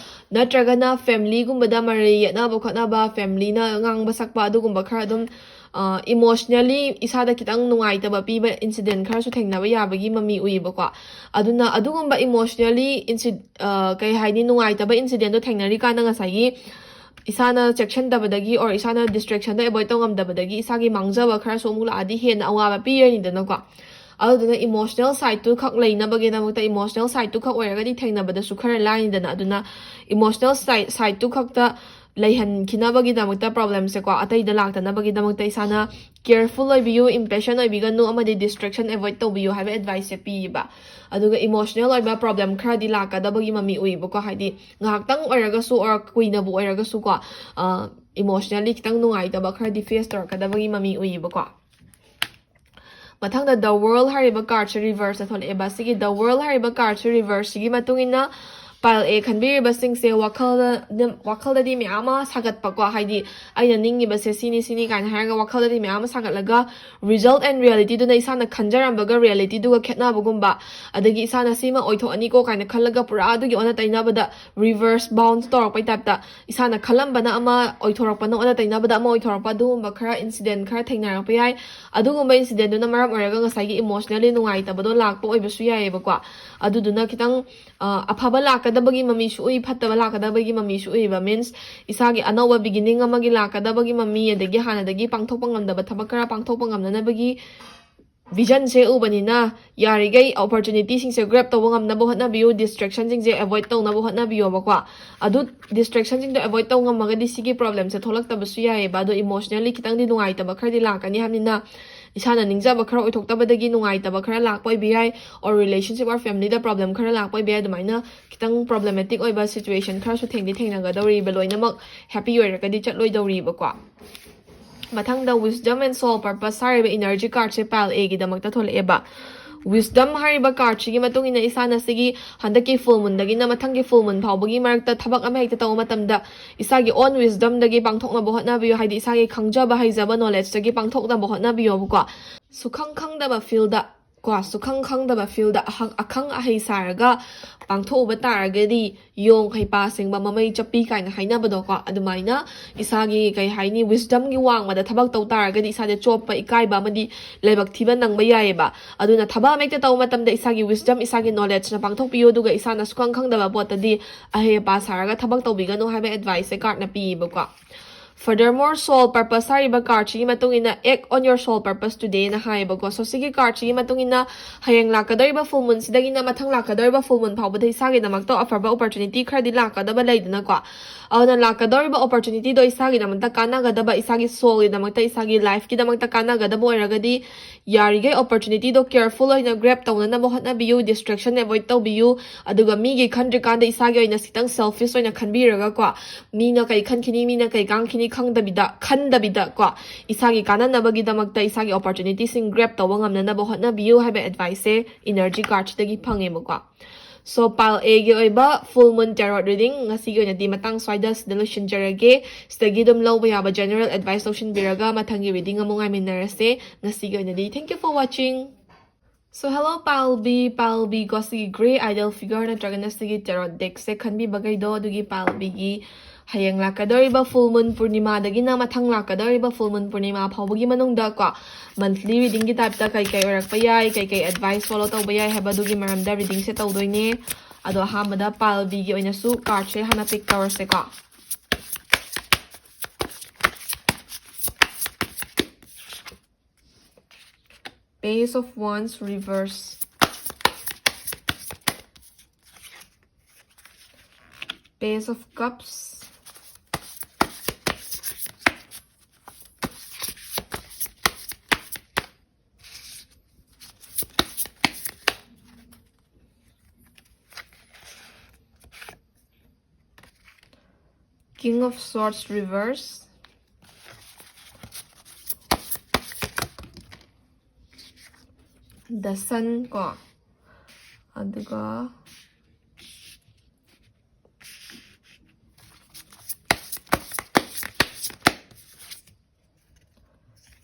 ꯅꯠꯇ꯭ꯔꯒꯅ family ꯒꯨꯝꯕꯗ ꯃꯔꯩ ꯌꯦꯠꯅꯕ ꯈꯣꯠꯅꯕ, family ꯅ ꯉꯥꯡꯕ ꯁꯛꯄ, ꯑꯗꯨꯒꯨꯝꯕ ꯈꯔ ꯑꯗꯨꯝ, ꯑ, emotionally ꯏꯁꯥꯗ ꯈꯤꯇꯪ ꯅꯨꯡꯉꯥꯏꯇꯕ ꯄꯤꯕ incident ꯈꯔꯁꯨ ꯊꯦꯡꯅꯕ ꯌꯥꯕꯒꯤ ꯃꯃꯤ ꯎꯏꯌꯦꯕꯀꯣ꯫ ꯑꯗꯨꯅ ꯑꯗꯨꯒꯨꯝꯕ emotionally inci-, ꯑ, ꯀꯩ ꯍꯥꯏꯅꯤ, ꯅꯨꯡꯉꯥꯏꯇꯕ incident ꯗꯣ ꯊꯦꯡꯅꯔꯤꯀꯥꯟꯗ ꯉꯁꯥꯏꯒꯤ ꯏꯁꯥꯅ ꯆꯦꯛꯁꯤꯟꯗꯕꯗꯒꯤ or ꯏꯁꯥꯅ distraction ꯗꯣ avoid ꯇꯧ ꯉꯝꯗꯕꯗꯒꯤ ꯏꯁꯥꯒꯤ ꯃꯥꯡꯖꯕ ꯈꯔꯁꯨ ꯑꯃꯨꯛ ꯂꯥꯛꯑꯗꯤ ꯍꯦꯟꯅ ꯑꯋꯥꯕ ꯄꯤꯔꯅꯤꯗꯅꯀꯣ꯫ ꯑꯗꯨꯗꯨꯅ emotional side ꯇꯨ ꯈꯛ ꯂꯩꯅꯕꯒꯤꯗꯃꯛꯇ, emotional side ꯇꯨ ꯈꯛ ꯑꯣꯏꯔꯒꯗꯤ ꯊꯦꯡꯅꯕꯗꯁꯨ ꯈꯔ ꯂꯥꯏꯅꯤꯗꯅ꯫ ꯑꯗꯨꯅ emotional side, side ꯇꯨ ꯈꯛꯇ ꯂꯩꯍꯟꯈꯤꯅꯕꯒꯤꯗꯃꯛꯇ, problem ꯁꯦꯀꯣ, ꯑꯇꯩꯗ ꯂꯥꯛꯇꯅꯕꯒꯤꯗꯃꯛꯇ ꯏꯁꯥꯅ careful ꯑꯣꯏꯕꯤꯌꯨ, impatient ꯑꯣꯏꯕꯤꯒꯅꯨ, ꯑꯃꯗꯤ distraction avoid ꯇꯧꯕꯤꯌꯨ ꯍꯥꯏꯕ advice ꯁꯦ ꯄꯤꯌꯦꯕ꯫ ꯑꯗꯨꯒ emotional ꯑꯣꯏꯕ problem ꯈꯔꯗꯤ ꯂꯥꯛꯀꯗꯕꯒꯤ ꯃꯃꯤ ꯎꯏꯌꯦꯕꯀꯣ, ꯍꯥꯏꯗꯤ ꯉꯥꯏꯍꯥꯛꯇꯪ ꯑꯣꯏꯔꯒꯁꯨ or ꯀꯨꯏꯅꯕꯨ ꯑꯣꯏꯔꯒꯁꯨꯀꯣ, ꯑ, emotionally ꯈꯤꯇꯪ ꯅꯨꯡꯉꯥꯏꯇꯕ ꯈꯔꯗꯤ face ꯇꯧꯔꯛꯀꯗꯕꯒꯤ ꯃꯃꯤ ꯎꯏꯌꯦꯕꯀꯣ꯫ ꯃꯊꯪꯗ The World ꯍꯥꯏꯔꯤꯕ card ꯁꯦ reverse ꯇ ꯊꯣꯛꯂꯛꯑꯦꯕ꯫ ꯁꯤꯒꯤ The World ꯍꯥꯏꯔꯤꯕ card ꯁꯦ reverse ꯁꯤꯒꯤ ꯃꯇꯨꯡ ꯏꯟꯅ pile A ꯈꯟꯕꯤꯔꯤꯕꯁꯤꯡꯁꯦ ꯋꯥꯈꯜꯗ, ꯋꯥꯈꯜꯗꯗꯤ ꯃꯌꯥꯝ ꯑꯃ ꯁꯥꯒꯠꯄꯀꯣ, ꯍꯥꯏꯗꯤ ꯑꯩꯅ ꯅꯤꯡꯉꯤꯕꯁꯦ ꯁꯤꯅꯤ ꯁꯤꯅꯤ ꯀꯥꯏꯅ ꯍꯥꯏꯔꯒ ꯋꯥꯈꯜꯗꯗꯤ ꯃꯌꯥꯝ ꯑꯃ ꯁꯥꯒꯠꯂꯒ result and reality ꯗꯨꯅ ꯏꯁꯥꯅ ꯈꯟꯖꯔꯝꯕꯒ reality ꯗꯨꯒ ꯈꯦꯠꯅꯕꯒꯨꯝꯕ, ꯑꯗꯒꯤ ꯏꯁꯥꯅ ꯁꯤꯃ ꯑꯣꯏꯊꯣꯛꯑꯅꯤꯀꯣ ꯀꯥꯏꯅ ꯈꯜꯂꯒ ꯄꯨꯔꯥ ꯑꯗꯨꯒꯤ ꯑꯣꯟꯅ ꯇꯩꯅꯕꯗ reverse bounce ꯇꯧꯔꯛꯄꯩ type ꯇ ꯏꯁꯥꯅ ꯈꯜꯂꯝꯕꯅ ꯑꯃ ꯑꯣꯏꯊꯣꯔꯛꯄꯅ ꯑꯣꯟꯅ ꯇꯩꯅꯕꯗ ꯑꯃ ꯑꯣꯏꯊꯣꯔꯛꯄ, ꯑꯗꯨꯒꯨꯝꯕ ꯈꯔ incident ꯈꯔ ꯊꯦꯡꯅꯔꯛꯄ ꯌꯥꯏ꯫ ꯑꯗꯨꯒꯨꯝꯕ incident ꯗꯨꯅ ꯃꯔꯝ ꯑꯣꯏꯔꯒ ꯉꯁꯥꯏꯒꯤ emotionally ꯅꯨꯡꯉꯥꯏꯇꯕꯗꯣ ꯂꯥꯛꯄ ꯑꯣꯏꯕꯁꯨ ꯌꯥꯏꯌꯦꯕꯀꯣ꯫ ꯑꯗꯨꯗꯨꯅ ꯈꯤꯇꯪ, ꯑ, ꯑꯐꯕ ꯂꯥꯛꯀꯗꯕꯒꯤ ꯃꯃꯤꯁꯨ ꯎꯏ, ꯐꯠꯇꯕ ꯂꯥꯛꯀꯗꯕꯒꯤ ꯃꯃꯤꯁꯨ ꯎꯏꯕ꯫ Means, ꯏꯁꯥꯒꯤ ꯑꯅꯧꯕ beginning ꯑꯃꯒꯤ ꯂꯥꯛꯀꯗꯕꯒꯤ ꯃꯃꯤ, ꯑꯗꯒꯤ ꯍꯥꯟꯅꯗꯒꯤ ꯄꯥꯡꯊꯣꯛꯄ ꯉꯝꯗꯕ ꯊꯕꯛ ꯈꯔ ꯄꯥꯡꯊꯣꯛꯄ ꯉꯝꯅꯅꯕꯒꯤ vision ꯁꯦ ꯎꯕꯅꯤꯅ, ꯌꯥꯔꯤꯈꯩ opportunity ꯁꯤꯡꯁꯦ grab ꯇꯧꯕ ꯉꯝꯅꯕ ꯍꯣꯠꯅꯕꯤꯌꯨ, distraction ꯁꯤꯡꯁꯦ avoid ꯇꯧꯅꯕ ꯍꯣꯠꯅꯕꯤꯌꯣꯕꯀꯣ꯫ ꯑꯗꯨ distraction ꯁꯤꯡꯗꯣ avoid ꯇꯧ ꯉꯝꯃꯒꯗꯤ ꯁꯤꯒꯤ problem ꯁꯦ ꯊꯣꯛꯂꯛꯇꯕꯁꯨ ꯌꯥꯏꯌꯦꯕ꯫ ꯑꯗꯣ emotionally ꯈꯤꯇꯪꯗꯤ ꯅꯨꯡꯉꯥꯏꯇꯕ ꯈꯔꯗꯤ ꯂꯥꯛꯀꯅꯤ ꯍꯥꯏꯕꯅꯤꯅ, ꯏꯁꯥꯅ ꯅꯤꯡꯖꯕ ꯈꯔ ꯑꯣꯏꯊꯣꯛꯇꯕꯗꯒꯤ ꯅꯨꯡꯉꯥꯏꯇꯕ ꯈꯔ ꯂꯥꯛꯄ ꯑꯣꯏꯕ ꯌꯥꯏ, or relationship or family the problem ꯈꯔ ꯂꯥꯛꯄ ꯑꯣꯏꯕ ꯌꯥꯏ꯫ ꯑꯗꯨꯃꯥꯏꯅ ꯈꯤꯇꯪ problematic ꯑꯣꯏꯕ situation ꯈꯔꯁꯨ ꯊꯦꯡꯗꯤ ꯊꯦꯡꯅꯒꯗꯧꯔꯤꯕ, ꯂꯣꯏꯅꯃꯛ happy ꯑꯣꯏꯔꯒꯗꯤ ꯆꯠꯂꯣꯏꯗꯧꯔꯤꯕꯀꯣ꯫ ꯃꯊꯪꯗ Wisdom and Soul Purpose ꯍꯥꯏꯔꯤꯕ energy card say pile A ꯒꯤꯗꯃꯛꯇ ꯊꯣꯛꯂꯛꯑꯦꯕ꯫ Wisdom ꯍꯥꯏꯔꯤꯕ card ꯁꯤꯒꯤ ꯃꯇꯨꯡ ꯏꯟꯅ ꯏꯁꯥꯅ ꯁꯤꯒꯤ ꯍꯟꯗꯛꯀꯤ full moon ꯗꯒꯤꯅ ꯃꯊꯪꯒꯤ full moon ꯐꯥꯎꯕꯒꯤ ꯃꯔꯛꯇ ꯊꯕꯛ ꯑꯃ ꯍꯦꯛꯇ ꯇꯧꯕ ꯃꯇꯝꯗ ꯏꯁꯥꯒꯤ own wisdom ꯗꯒꯤ ꯄꯥꯡꯊꯣꯛꯅꯕ ꯍꯣꯠꯅꯕꯤꯌꯨ, ꯍꯥꯏꯗꯤ ꯏꯁꯥꯒꯤ ꯈꯪꯖꯕ ꯍꯩꯖꯕ knowledge ꯇꯒꯤ ꯄꯥꯡꯊꯣꯛꯅꯕ ꯍꯣꯠꯅꯕꯤꯌꯣꯕꯀꯣ꯫ ꯁꯨꯈꯪ ꯈꯪꯗꯕ field ꯗ ꯀꯣ, ꯁꯨꯈꯪ ꯈꯪꯗꯕ field ꯗ ꯑꯍꯪ-, ꯑꯈꯪ ꯑꯍꯩ ꯁꯥꯔꯒ ꯄꯥꯡꯊꯣꯛꯎꯕ ꯇꯥꯔꯒꯗꯤ ꯌꯣꯡ ꯍꯩꯄꯥ ꯁꯤꯡꯕ ꯃꯃꯩ ꯆꯞꯄꯤ ꯀꯥꯏꯅ ꯍꯥꯏꯅꯕꯗꯣꯀꯣ, ꯑꯗꯨꯃꯥꯏꯅ ꯏꯁꯥꯒꯤ, ꯀꯩ ꯍꯥꯏꯅꯤ, wisdom ꯒꯤ ꯋꯥꯡꯃꯗ ꯊꯕꯛ ꯇꯧ ꯇꯥꯔꯒꯗꯤ ꯏꯁꯥꯗ ꯆꯣꯞꯄ, ꯏꯀꯥꯏꯕ ꯑꯃꯗꯤ ꯂꯥꯏꯕꯛ ꯊꯤꯕ ꯅꯪꯕ ꯌꯥꯏꯑꯕ꯫ ꯑꯗꯨꯅ ꯊꯕꯛ ꯑꯃ ꯍꯦꯛꯇ ꯇꯧꯕ ꯃꯇꯝꯗ ꯏꯁꯥꯒꯤ wisdom, ꯏꯁꯥꯒꯤ knowledge ꯅ ꯄꯥꯡꯊꯣꯛꯄꯤꯌꯨ, ꯑꯗꯨꯒ ꯏꯁꯥꯅ ꯁꯨꯈꯪ ꯈꯪꯗꯕ ꯄꯣꯠꯇꯗꯤ ꯑꯍꯩ ꯑꯄꯥ ꯁꯥꯔꯒ ꯊꯕꯛ ꯇꯧꯕꯤꯒꯅꯨ ꯍꯥꯏꯕ advice ꯁꯦ card ꯅ ꯄꯤꯌꯦꯕꯀꯣ꯫ Furthermore, Soul Purpose ꯍꯥꯏꯔꯤꯕ card ꯁꯤꯒꯤ ꯃꯇꯨꯡ ꯏꯟꯅ, Act on your soul purpose today ꯅ ꯍꯥꯏꯌꯦꯕꯀꯣ꯫ So, ꯁꯤꯒꯤ card ꯁꯤꯒꯤ ꯃꯇꯨꯡ ꯏꯟꯅ ꯍꯌꯦꯡ ꯂꯥꯛꯀꯗꯧꯔꯤꯕ full moon ꯁꯤꯗꯒꯤꯅ ꯃꯊꯪ ꯂꯥꯛꯀꯗꯧꯔꯤꯕ full moon ꯐꯥꯎꯕꯗ ꯏꯁꯥꯒꯤꯗꯃꯛꯇ ꯑꯐꯕ opportunity ꯈꯔꯗꯤ ꯂꯥꯛꯀꯗꯕ ꯂꯩꯗꯅꯀꯣ꯫ ꯑꯗꯨꯅ ꯂꯥꯛꯀꯗꯧꯔꯤꯕ opportunity ꯗꯣ ꯏꯁꯥꯒꯤꯗꯃꯛꯇ ꯀꯥꯟꯅꯒꯗꯕ, ꯏꯁꯥꯒꯤ soul ꯒꯤꯗꯃꯛꯇ, ꯏꯁꯥꯒꯤ life ꯀꯤꯗꯃꯛꯇ ꯀꯥꯟꯅꯒꯗꯕ ꯑꯣꯏꯔꯒꯗꯤ ꯌꯥꯔꯤꯈꯩ opportunity ꯗꯣ careful ꯑꯣꯏꯅ grab ꯇꯧꯅꯅꯕ ꯍꯣꯠꯅꯕꯤꯌꯨ, distraction avoid ꯇꯧꯕꯤꯌꯨ, ꯑꯗꯨꯒ ꯃꯤꯒꯤ ꯈꯟꯗ꯭ꯔꯤꯀꯥꯟꯗ ꯏꯁꯥꯒꯤ ꯑꯣꯏꯅ ꯈꯤꯇꯪ selfish ꯑꯣꯏꯅ ꯈꯟꯕꯤꯔꯒꯀꯣ, ꯃꯤꯅ ꯀꯩ ꯈꯟꯈꯤꯅꯤ, ꯃꯤꯅ ꯀꯩ ꯉꯥꯡꯈꯤꯅꯤ ꯈꯪꯗꯕꯤꯗ, ꯈꯟꯗꯕꯤꯗ ꯀꯣ, ꯏꯁꯥꯒꯤ ꯀꯥꯟꯅꯅꯕꯒꯤꯗꯃꯛꯇ ꯏꯁꯥꯒꯤ opportunity ꯁꯤꯡ grab ꯇꯧꯕ ꯉꯝꯅꯅꯕ ꯍꯣꯠꯅꯕꯤꯌꯨ ꯍꯥꯏꯕ advice ꯁꯦ energy card ꯁꯤꯗꯒꯤ ꯐꯪꯉꯦꯕꯀꯣ꯫ So, pile A ꯒꯤ ꯑꯣꯏꯕ full moon tarot reading ꯉꯁꯤꯒꯤ ꯑꯣꯏꯅꯗꯤ ꯃꯇꯥꯡ ꯁ꯭ꯋꯥꯏꯗ ꯁꯤꯗ ꯂꯣꯏꯁꯤꯟꯖꯔꯒꯦ꯫ ꯁꯤꯗꯒꯤ ꯑꯗꯨꯝ ꯂꯧꯕ ꯌꯥꯕ general advice ꯂꯧꯁꯤꯟꯕꯤꯔꯒ ꯃꯊꯪꯒꯤ reading ꯑꯃꯨꯛ ꯉꯥꯏꯃꯤꯟꯅꯔꯁꯦ꯫ ꯉꯁꯤꯒꯤ ꯑꯣꯏꯅꯗꯤ thank you for watching. So, hello pile B, pile B ꯀꯣ, ꯁꯤꯒꯤ Grey Idol Figure ꯅꯠꯇ꯭ꯔꯒꯅ ꯁꯤꯒꯤ tarot deck ꯁꯦ ꯈꯟꯕꯤꯕꯈꯩꯗꯣ, ꯑꯗꯨꯒꯤ pile B ꯒꯤ ꯍꯌꯦꯡ ꯂꯥꯛꯀꯗꯧꯔꯤꯕ full moon ꯄꯨꯔꯅꯤꯃꯥꯗꯒꯤꯅ ꯃꯊꯪ ꯂꯥꯛꯀꯗꯧꯔꯤꯕ full moon ꯄꯨꯔꯅꯤꯃꯥ ꯐꯥꯎꯕꯒꯤ ꯃꯅꯨꯡꯗ ꯀꯣ, monthly reading ꯒꯤ type ꯇ ꯀꯩ ꯀꯩ ꯑꯣꯏꯔꯛꯄ ꯌꯥꯏ, ꯀꯩ ꯀꯩ advice follow ꯇꯧꯕ ꯌꯥꯏ ꯍꯥꯏꯕ ꯑꯗꯨꯒꯤ ꯃꯔꯝꯗ reading ꯁꯦ ꯇꯧꯗꯣꯏꯅꯦ꯫ ꯑꯗꯣ ꯑꯍꯥꯟꯕꯗ pile B ꯒꯤ ꯑꯣꯏꯅꯁꯨ card ꯁꯦ ꯍꯥꯟꯅ pick ꯇꯧꯔꯁꯦꯀꯣ꯫ Page of Wands reverse. Page of Cups. King of Swords reverse, The Sun ꯀꯣ, ꯑꯗꯨꯒ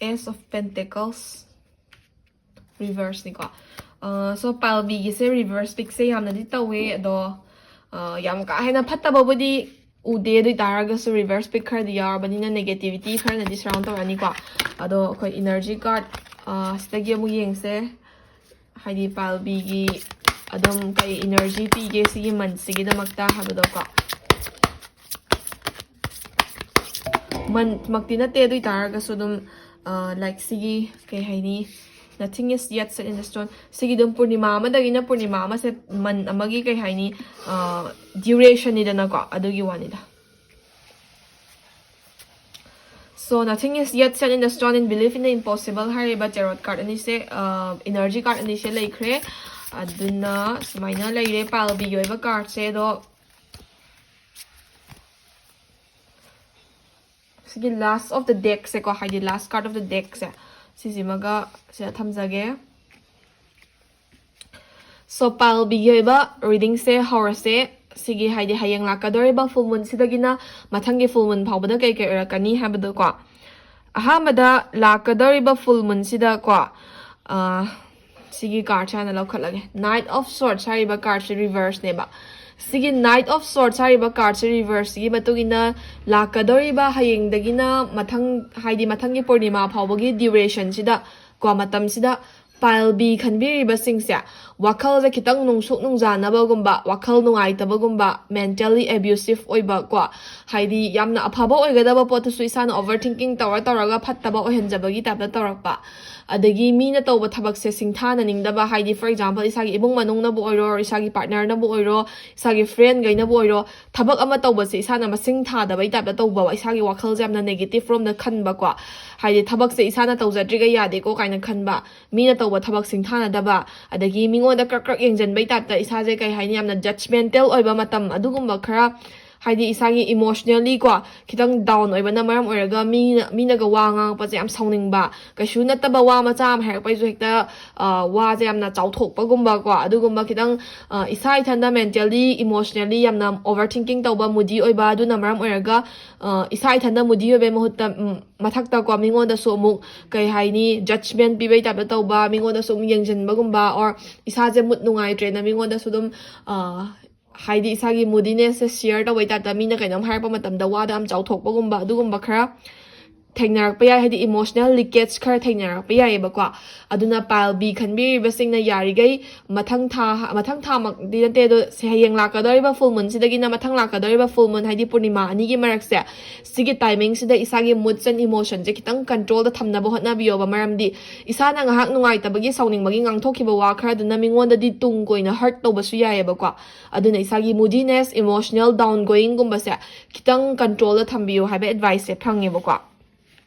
Ace of Pentacles reverse ꯅꯤꯀꯣ꯫ ꯑ, so pile B ꯒꯤꯁꯦ reverse pick ꯁꯦ ꯌꯥꯝꯅꯗꯤ ꯇꯧꯋꯦ, ꯑꯗꯣ, ꯑ, ꯌꯥꯝ ꯀꯥ ꯍꯦꯟꯅ ꯐꯠꯇꯕꯕꯨꯗꯤ ꯎꯗꯦ꯫ ꯑꯗꯨ ꯑꯣꯏ ꯇꯥꯔꯒꯁꯨ reverse pick ꯈꯔꯗꯤ ꯌꯥꯎꯔꯕꯅꯤꯅ negativity ꯈꯔꯅꯗꯤ surround ꯇꯧꯔꯛꯑꯅꯤꯀꯣ꯫ ꯑꯗꯣ ꯑꯩꯈꯣꯏ energy card, ꯑ, ꯁꯤꯗꯒꯤ ꯑꯃꯨꯛ ꯌꯦꯡꯁꯦ꯫ ꯍꯥꯏꯗꯤ pile B ꯒꯤ ꯑꯗꯨꯝ ꯀꯩ energy ꯄꯤꯒꯦ ꯁꯤꯒꯤ month ꯁꯤꯒꯤꯗꯃꯛꯇ ꯍꯥꯏꯕꯗꯣꯀꯣ꯫ Month ꯃꯛꯇꯤ ꯅꯠꯇꯦ, ꯑꯗꯨ ꯑꯣꯏ ꯇꯥꯔꯒꯁꯨ ꯑꯗꯨꯝ, ꯑ, like ꯁꯤꯒꯤ ꯀꯩ ꯍꯥꯏꯅꯤ, nothing is yet set in the stone꯫ ꯁꯤꯒꯤ ꯑꯗꯨꯝ ꯄꯨꯔꯅꯤꯃꯥ ꯑꯃꯗꯒꯤꯅ ꯄꯨꯔꯅꯤꯃꯥ ꯑꯃꯁꯦ month ꯑꯃꯒꯤ ꯀꯩ ꯍꯥꯏꯅꯤ, ꯑ, duration ꯅꯤꯗꯅꯀꯣ, ꯑꯗꯨꯒꯤ ꯋꯥꯅꯤꯗ꯫ So nothing is yet set in the stone in belief in the impossible ꯍꯥꯏꯔꯤꯕ tarot card ꯑꯅꯤꯁꯦ, ꯑ, energy card ꯑꯅꯤꯁꯦ ꯂꯩꯈ꯭ꯔꯦ꯫ ꯑꯗꯨꯅ ꯁꯨꯃꯥꯏꯅ ꯂꯩꯔꯦ pile B ꯒꯤ ꯑꯣꯏꯕ card ꯁꯦ꯫ ꯑꯗꯣ ꯁꯤꯒꯤ last of the deck ꯁꯦꯀꯣ, ꯍꯥꯏꯗꯤ last card of the deck ꯁꯦ, ꯁꯤꯁꯤꯃꯒ ꯁꯤꯗ ꯊꯝꯖꯒꯦ꯫ So pile B ꯒꯤ ꯑꯣꯏꯕ reading ꯁꯦ ꯍꯧꯔꯁꯦ꯫ ꯁꯤꯒꯤ ꯍꯥꯏꯗꯤ ꯍꯌꯦꯡ ꯂꯥꯛꯀꯗꯧꯔꯤꯕ full moon ꯁꯤꯗꯒꯤꯅ ꯃꯊꯪꯒꯤ full moon ꯐꯥꯎꯕꯗ ꯀꯩ ꯀꯩ ꯑꯣꯏꯔꯛꯀꯅꯤ ꯍꯥꯏꯕꯗꯣꯀꯣ꯫ ꯑꯍꯥꯟꯕꯗ ꯂꯥꯛꯀꯗꯧꯔꯤꯕ full moon ꯁꯤꯗꯀꯣ, ꯑ, ꯁꯤꯒꯤ card ꯁꯦ ꯍꯥꯟꯅ ꯂꯧꯈꯠꯂꯒꯦ꯫ Knight of Swords ꯍꯥꯏꯔꯤꯕ card ꯁꯦ reverse ꯅꯦꯕ꯫ ꯁꯤꯒꯤ Knight of Swords ꯍꯥꯏꯔꯤꯕ card ꯁꯦ reverse ꯁꯤꯒꯤ ꯃꯇꯨꯡ ꯏꯟꯅ ꯂꯥꯛꯀꯗꯧꯔꯤꯕ ꯍꯌꯦꯡꯗꯒꯤꯅ ꯃꯊꯪ, ꯍꯥꯏꯗꯤ ꯃꯊꯪꯒꯤ ꯄꯨꯔꯅꯤꯃꯥ ꯐꯥꯎꯕꯒꯤ duration ꯁꯤꯗ ꯀꯣ, ꯃꯇꯝꯁꯤꯗ pile B ꯈꯟꯕꯤꯔꯤꯕꯁꯤꯡꯁꯦ ꯋꯥꯈꯜꯁꯦ ꯈꯤꯇꯪ ꯅꯨꯡꯁꯨꯛ ꯅꯨꯡꯖꯥꯅꯕꯒꯨꯝꯕ, ꯋꯥꯈꯜ ꯅꯨꯡꯉꯥꯏꯇꯕꯒꯨꯝꯕ, mentally abusive ꯑꯣꯏꯕ ꯀꯣ, ꯍꯥꯏꯗꯤ ꯌꯥꯝꯅ ꯑꯐꯕ ꯑꯣꯏꯒꯗꯕ ꯄꯣꯠꯇꯨꯁꯨ ꯏꯁꯥꯅ overthinking ꯇꯧꯔ ꯇꯧꯔꯒ ꯐꯠꯇꯕ ꯑꯣꯏꯍꯟꯖꯕꯒꯤ type ꯇ ꯇꯧꯔꯛꯄ, ꯑꯗꯒꯤ ꯃꯤꯅ ꯇꯧꯕ ꯊꯕꯛꯁꯦ ꯁꯤꯡꯊꯥꯅꯅꯤꯡꯗꯕ, ꯍꯥꯏꯗꯤ for example ꯏꯁꯥꯒꯤ ꯏꯃꯨꯡ ꯃꯅꯨꯡꯅꯕꯨ ꯑꯣꯏꯔꯣ, ꯏꯁꯥꯒꯤ partner ꯅꯕꯨ ꯑꯣꯏꯔꯣ, ꯏꯁꯥꯒꯤ friend ꯈꯩꯅꯕꯨ ꯑꯣꯏꯔꯣ, ꯊꯕꯛ ꯑꯃ ꯇꯧꯕꯁꯦ ꯏꯁꯥꯅ ꯃꯁꯤꯡ ꯊꯥꯗꯕꯩ type ꯇ ꯇꯧꯕ, ꯏꯁꯥꯒꯤ ꯋꯥꯈꯜꯁꯦ ꯌꯥꯝꯅ negative ꯔꯣꯝꯗ ꯈꯟꯕꯀꯣ, ꯍꯥꯏꯗꯤ ꯊꯕꯛꯁꯦ ꯏꯁꯥꯅ ꯇꯧꯖꯗ꯭ꯔꯤꯒꯩ ꯌꯥꯗꯦꯀꯣ ꯀꯥꯏꯅ ꯈꯟꯕ, ꯃꯤꯅ ꯇꯧꯕ ꯊꯕꯛ ꯁꯤꯡꯊꯥꯅꯗꯕ, ꯑꯗꯒꯤ ꯃꯤꯉꯣꯟꯗ ꯀ꯭ꯔꯛ ꯀ꯭ꯔꯛ ꯌꯦꯡꯁꯤꯟꯕꯩ type ꯇ ꯏꯁꯥꯁꯦ ꯀꯩ ꯍꯥꯏꯅꯤ, ꯌꯥꯝꯅ judgmental ꯑꯣꯏꯕ ꯃꯇꯝ, ꯑꯗꯨꯒꯨꯝꯕ ꯈꯔ ꯍꯥꯏꯗꯤ ꯏꯁꯥꯒꯤ emotionally ꯀꯣ, ꯈꯤꯇꯪ down ꯑꯣꯏꯕꯅ ꯃꯔꯝ ꯑꯣꯏꯔꯒ ꯃꯤꯅ, ꯃꯤꯅꯒ ꯋꯥ ꯉꯥꯡꯉꯛꯄꯁꯦ ꯌꯥꯝ ꯁꯥꯎꯅꯤꯡꯕ, ꯀꯩꯁꯨ ꯅꯠꯇꯕ ꯋꯥ ꯃꯆꯥ ꯑꯃ ꯍꯥꯏꯔꯛꯄꯩꯁꯨ ꯍꯦꯛꯇ, ꯑ, ꯋꯥꯁꯦ ꯌꯥꯝꯅ ꯆꯥꯎꯊꯣꯛꯄꯒꯨꯝꯕ ꯀꯣ, ꯑꯗꯨꯒꯨꯝꯕ ꯈꯤꯇꯪ, ꯑ, ꯏꯁꯥ ꯏꯊꯟꯗ mentally, emotionally ꯌꯥꯝꯅ overthinking ꯇꯧꯕ, moody ꯑꯣꯏꯕ, ꯑꯗꯨꯅ ꯃꯔꯝ ꯑꯣꯏꯔꯒ, ꯑ, ꯏꯁꯥ ꯏꯊꯟꯗ moody ꯑꯣꯏꯕꯩ ꯃꯍꯨꯠꯇ, ꯎꯝ, ꯃꯊꯛꯇ ꯀꯣ, ꯃꯤꯉꯣꯟꯗꯁꯨ ꯑꯃꯨꯛ, ꯀꯩ ꯍꯥꯏꯅꯤ, judgment ꯄꯤꯕꯩ type ꯇ ꯇꯧꯕ, ꯃꯤꯉꯣꯟꯗꯁꯨ ꯑꯃꯨꯛ ꯌꯦꯡꯁꯤꯟꯕꯒꯨꯝꯕ, or ꯏꯁꯥꯁꯦ mood ꯅꯨꯡꯉꯥꯏꯇ꯭ꯔꯦꯅ ꯃꯤꯉꯣꯟꯗꯁꯨ ꯑꯗꯨꯝ, ꯑ, ꯍꯥꯏꯗꯤ ꯏꯁꯥꯒꯤ moodiness ꯁꯦ share ꯇꯧꯕꯩ type ꯇ ꯃꯤꯅ ꯀꯩꯅꯣꯝ ꯍꯥꯏꯔꯛꯄ ꯃꯇꯝꯗ ꯋꯥꯗ ꯌꯥꯝ ꯆꯥꯎꯊꯣꯛꯄꯒꯨꯝꯕ, ꯑꯗꯨꯒꯨꯝꯕ ꯈꯔ ꯊꯦꯡꯅꯔꯛꯄ ꯌꯥꯏ, ꯍꯥꯏꯗꯤ emotional leakage ꯈꯔ ꯊꯦꯡꯅꯔꯛꯄ ꯌꯥꯏꯌꯦꯕꯀꯣ꯫ ꯑꯗꯨꯅ pile B ꯈꯟꯕꯤꯔꯤꯕꯁꯤꯡꯅ ꯌꯥꯔꯤꯈꯩ ꯃꯊꯪ ꯊꯥ, ꯃꯊꯪ ꯊꯥꯃꯛꯇꯤ ꯅꯠꯇꯦ ꯑꯗꯣ, ꯁꯦ ꯍꯌꯦꯡ ꯂꯥꯛꯀꯗꯧꯔꯤꯕ full moon ꯁꯤꯗꯒꯤꯅ ꯃꯊꯪ ꯂꯥꯛꯀꯗꯧꯔꯤꯕ full moon, ꯍꯥꯏꯗꯤ ꯄꯨꯔꯅꯤꯃꯥ ꯑꯅꯤꯒꯤ ꯃꯔꯛꯁꯦ, ꯁꯤꯒꯤ timing ꯁꯤꯗ ꯏꯁꯥꯒꯤ moods and emotion ꯁꯦ ꯈꯤꯇꯪ control ꯗ ꯊꯝꯅꯕ ꯍꯣꯠꯅꯕꯤꯌꯣꯕ꯫ ꯃꯔꯝꯗꯤ ꯏꯁꯥꯅ ꯉꯥꯏꯍꯥꯛ ꯅꯨꯡꯉꯥꯏꯇꯕꯒꯤ, ꯁꯥꯎꯅꯤꯡꯕꯒꯤ ꯉꯥꯡꯊꯣꯛꯈꯤꯕ ꯋꯥ ꯈꯔꯗꯨꯅ ꯃꯤꯉꯣꯟꯗꯗꯤ ꯇꯨꯡ ꯀꯣꯏꯅ hurt ꯇꯧꯕꯁꯨ ꯌꯥꯏꯌꯦꯕꯀꯣ꯫ ꯑꯗꯨꯅ ꯏꯁꯥꯒꯤ moodiness, emotional down going ꯒꯨꯝꯕꯁꯦ ꯈꯤꯇꯪ control ꯗ ꯊꯝꯕꯤꯌꯨ ꯍꯥꯏꯕ advice ꯁꯦ ꯐꯪꯉꯦꯕꯀꯣ꯫